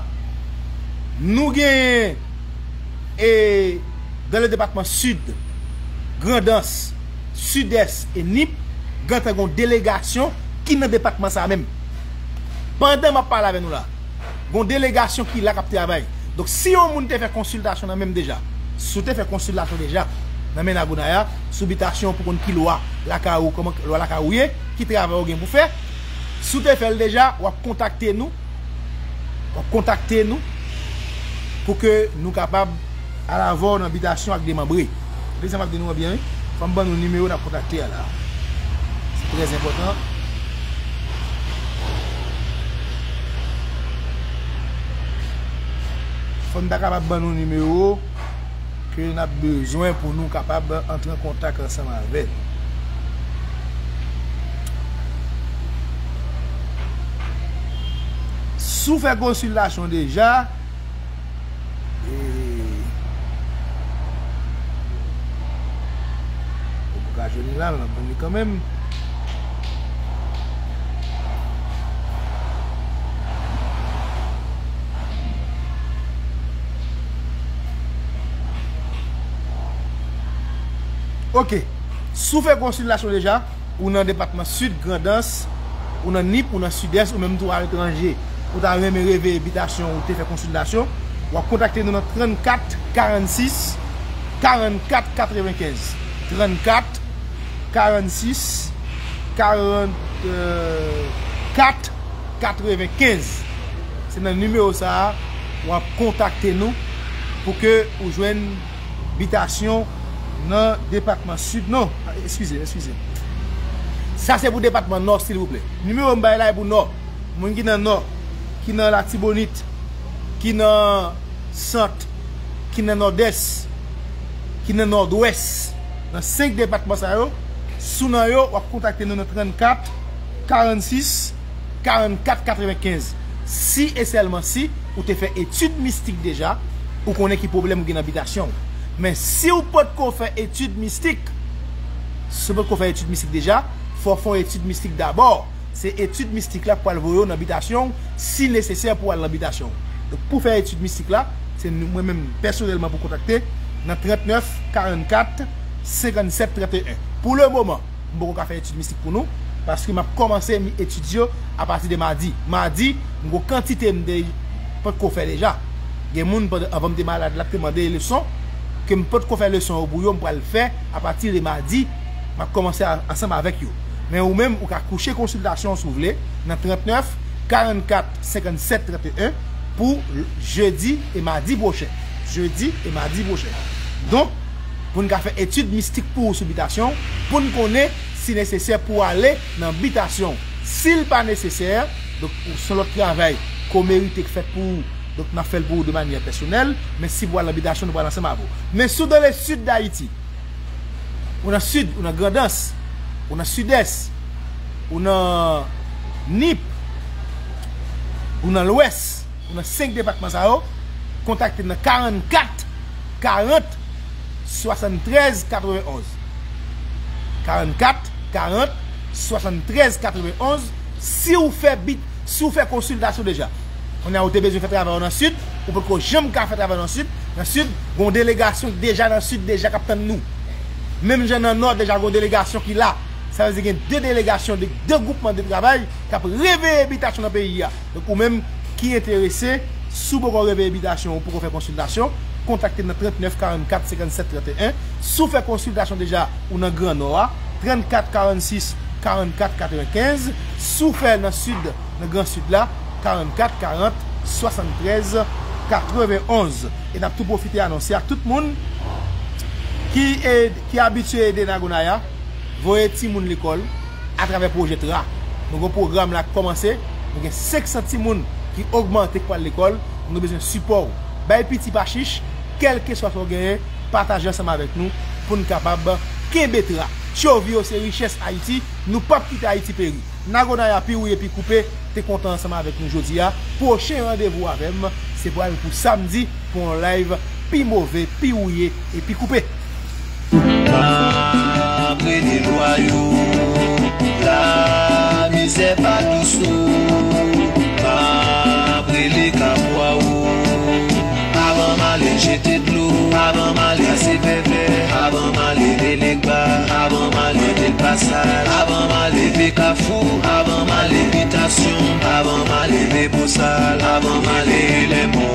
Nou genyen, e, dans le département Sud, Grandans, Sidès e Nip, gentan gen yon delegasyon ki nan depatman sa a menm. Pandan m ap pale avè nou la, gen yon delegasyon ki la k ap travay. Donk, si yon moun te fè konsiltasyon nan men m deja, si w te fè konsiltasyon deja nan men Nagonaya, sou bitasyon pou konn ki lwa lakay ou, kòman lwa lakay ou ye, ki travay ou gen pou fè, si w te fè l deja, w ap kontakte nou, w ap kontakte nou pou ke nou kapab al avè w nan bitasyon ak demanbre. Tande sa m ap di nou an byen, wi. Fò m ban nou nimewo n ap kontakte a la. Se trè enpòtan. Fò n ta kapab ban nou nimewo ke n ap bezwen pou nou kapab antre an kontak ansanm avè l. Si w fè konsiltasyon deja, e, ou ka jwenn li la, men m ap jwenn li kanmenm. Ok. Si w fè konsiltasyon deja, ou nan depatman Sid, Grandans, ou nan Nip, ou nan Sidès, ou menm tou aletranje, ou ta renmen reveye bitasyon ou te fè konsiltasyon, w ap kontakte nou nan trannkat karannsis karannkat katrevenkenz. Trannkat karannsis karannkat katrevenkenz. Se nan nimewo sa a, w ap kontakte nou pou ke ou jwenn bitasyon nan depatman Sid. Non, eskize, eskize. Sa se pou depatman Nò, silvouplè. Nimewo m bay la e pou Nò. Moun ki nan Nò, ki nan Latibonit, ki nan Sant, ki nan Nòdès, ki nan Nòdwès, nan senk depatman sa yo, si w nan yo, w ap kontakte nou nan trannkat karannsis karannkat katrevenkenz. Si e sèlman si ou te fè etid mistik deja, ou konnen ki pwoblèm ou gen nan bitasyon w. Men si w potko fè etid mistik, si w potko fè etid mistik deja, fò w fè yon etid mistik dabò. Se etid mistik la k pral voye w nan bitasyon w, si nesesè pou w al nan bitasyon w. Donk, pou fè etid mistik la, se nou, mwen menm, pèsonèlman pou kontakte nan trannèf karannkat senkannsèt tranteyen. Pou le moman, m poko ka fè etid mistik pou nou, paske m ap kòmanse etid yo apati de madi. Madi, m gon kantite m te potko fè deja. Gen moun, pandan, anvan m te malad la, k te mande leson, ke m potko fè leson yo pou yo, m pral fè apati de madi, m ap kòmanse a, ansanm avèk yo. Men ou menm, ou ka kouche konsiltasyon w si w vle, nan trannèf karannkat senkannsèt tranteyen pou jedi e madi pwochen. Jedi e madi pwochen. Donk, pou n ka fè etid mistik pou ou sou bitasyon w, pou n konnen si nesesè pou w ale nan bitasyon w. Si l pa nesesè, donk, ou se yon lòt travay ke w merite k fèt pou ou, donk, n ap fè l pou ou de manyè pèsonèl, men si pou w al nan bitasyon, nou pral ansanm avè w. Men si w dans le sud d'Haïti, ou nan Sid, ou nan Grandans, ou nan Sidès, ou nan Nip, ou nan Lwès, ou nan senk depatman sa yo, kontakte n nan karannkat karant swasanntrèz katrevenonz. Karannkat karant swasanntrèz katrevenonz. Si w fè bit, si w fè konsiltasyon deja, kounye a ou te bezwen fè travay ou nan Sid, ou potko janm ka fè travay nan Sid. Nan Sid, gon delegasyon ki deja nan Sid deja k ap tann nou. Menm jan nan Nò, deja gon delegasyon ki la. Sa vle di gen de delegasyon, de, de gwoupman de travay k ap reveye bitasyon nan peyi a. Donk, ou menm ki enterese, si w poko reveye bitasyon, ou poko fè konsiltasyon, kontakte m nan trannèf karannkat senkannsèt tranteyen. Si w fè konsiltasyon deja, ou nan Gran Nò a, trannkat karannsis karannkat katrevenkenz. Si w fè nan Sid, nan Gran Sid la, karannkat karant swasanntrèz katrevenonz. E n ap tou pwofite anonse ak tout moun ki ed-, ki abitye ede Nagonaya, voye timoun lekòl atravè pwojè tra. Nou gen pwogram la k kòmanse, nou gen senk san timoun ki ogmante, k pral lekòl, nou bezwen sipò w. Bay piti pa chich, kèlkeswa sa w genyen, pataje ansanm avèk nou pou n kapab kenbe tra. Tchovi yo se richès Ayiti, nou p ap kite Ayiti peri. Nagonaya pi wouye pi koupe te kontan ansanm avèk nou jodi a. Pwochen randevou avè m se pral pou samdi pou yon live pi move, pi wouye e pi koupe. M ap rele lwa yo, lamizè pa dous non. M ap rele kapwa yo. Avan m ale jete dlo, avan m ale kase vèvè, avan m ale rele gba, avan m ale mande l pa sal, avan m ale leve kafou, avan m ale bitasyon, avan m ale leve bosal, avan m ale lèmò.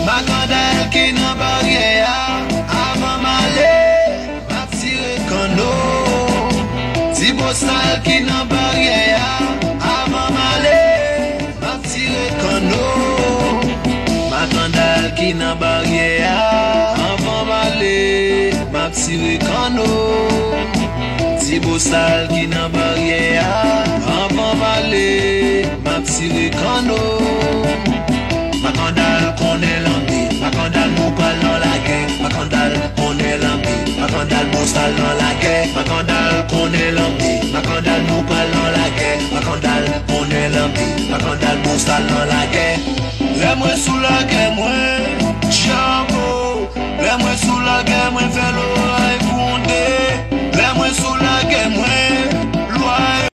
Makandal ki nan baryè a, avan m ale, m ap tire kanno. Ti bosal ki nan baryè a, avan m ale, m ap tire kanno. Makandal ki nan baryè a, avan m ale, m ap tire kanno. Ti bosal ki nan baryè a, avan m ale, m ap tire kanno. Makandal konnen lanbi, makandal nou pral nan lagè. Makandal konnen lanbi, makandal bosal nan lagè. Makandal konnen lanbi, makandal nou pral nan lagè. Makandal konnen lanbi, makandal bosal nan lagè.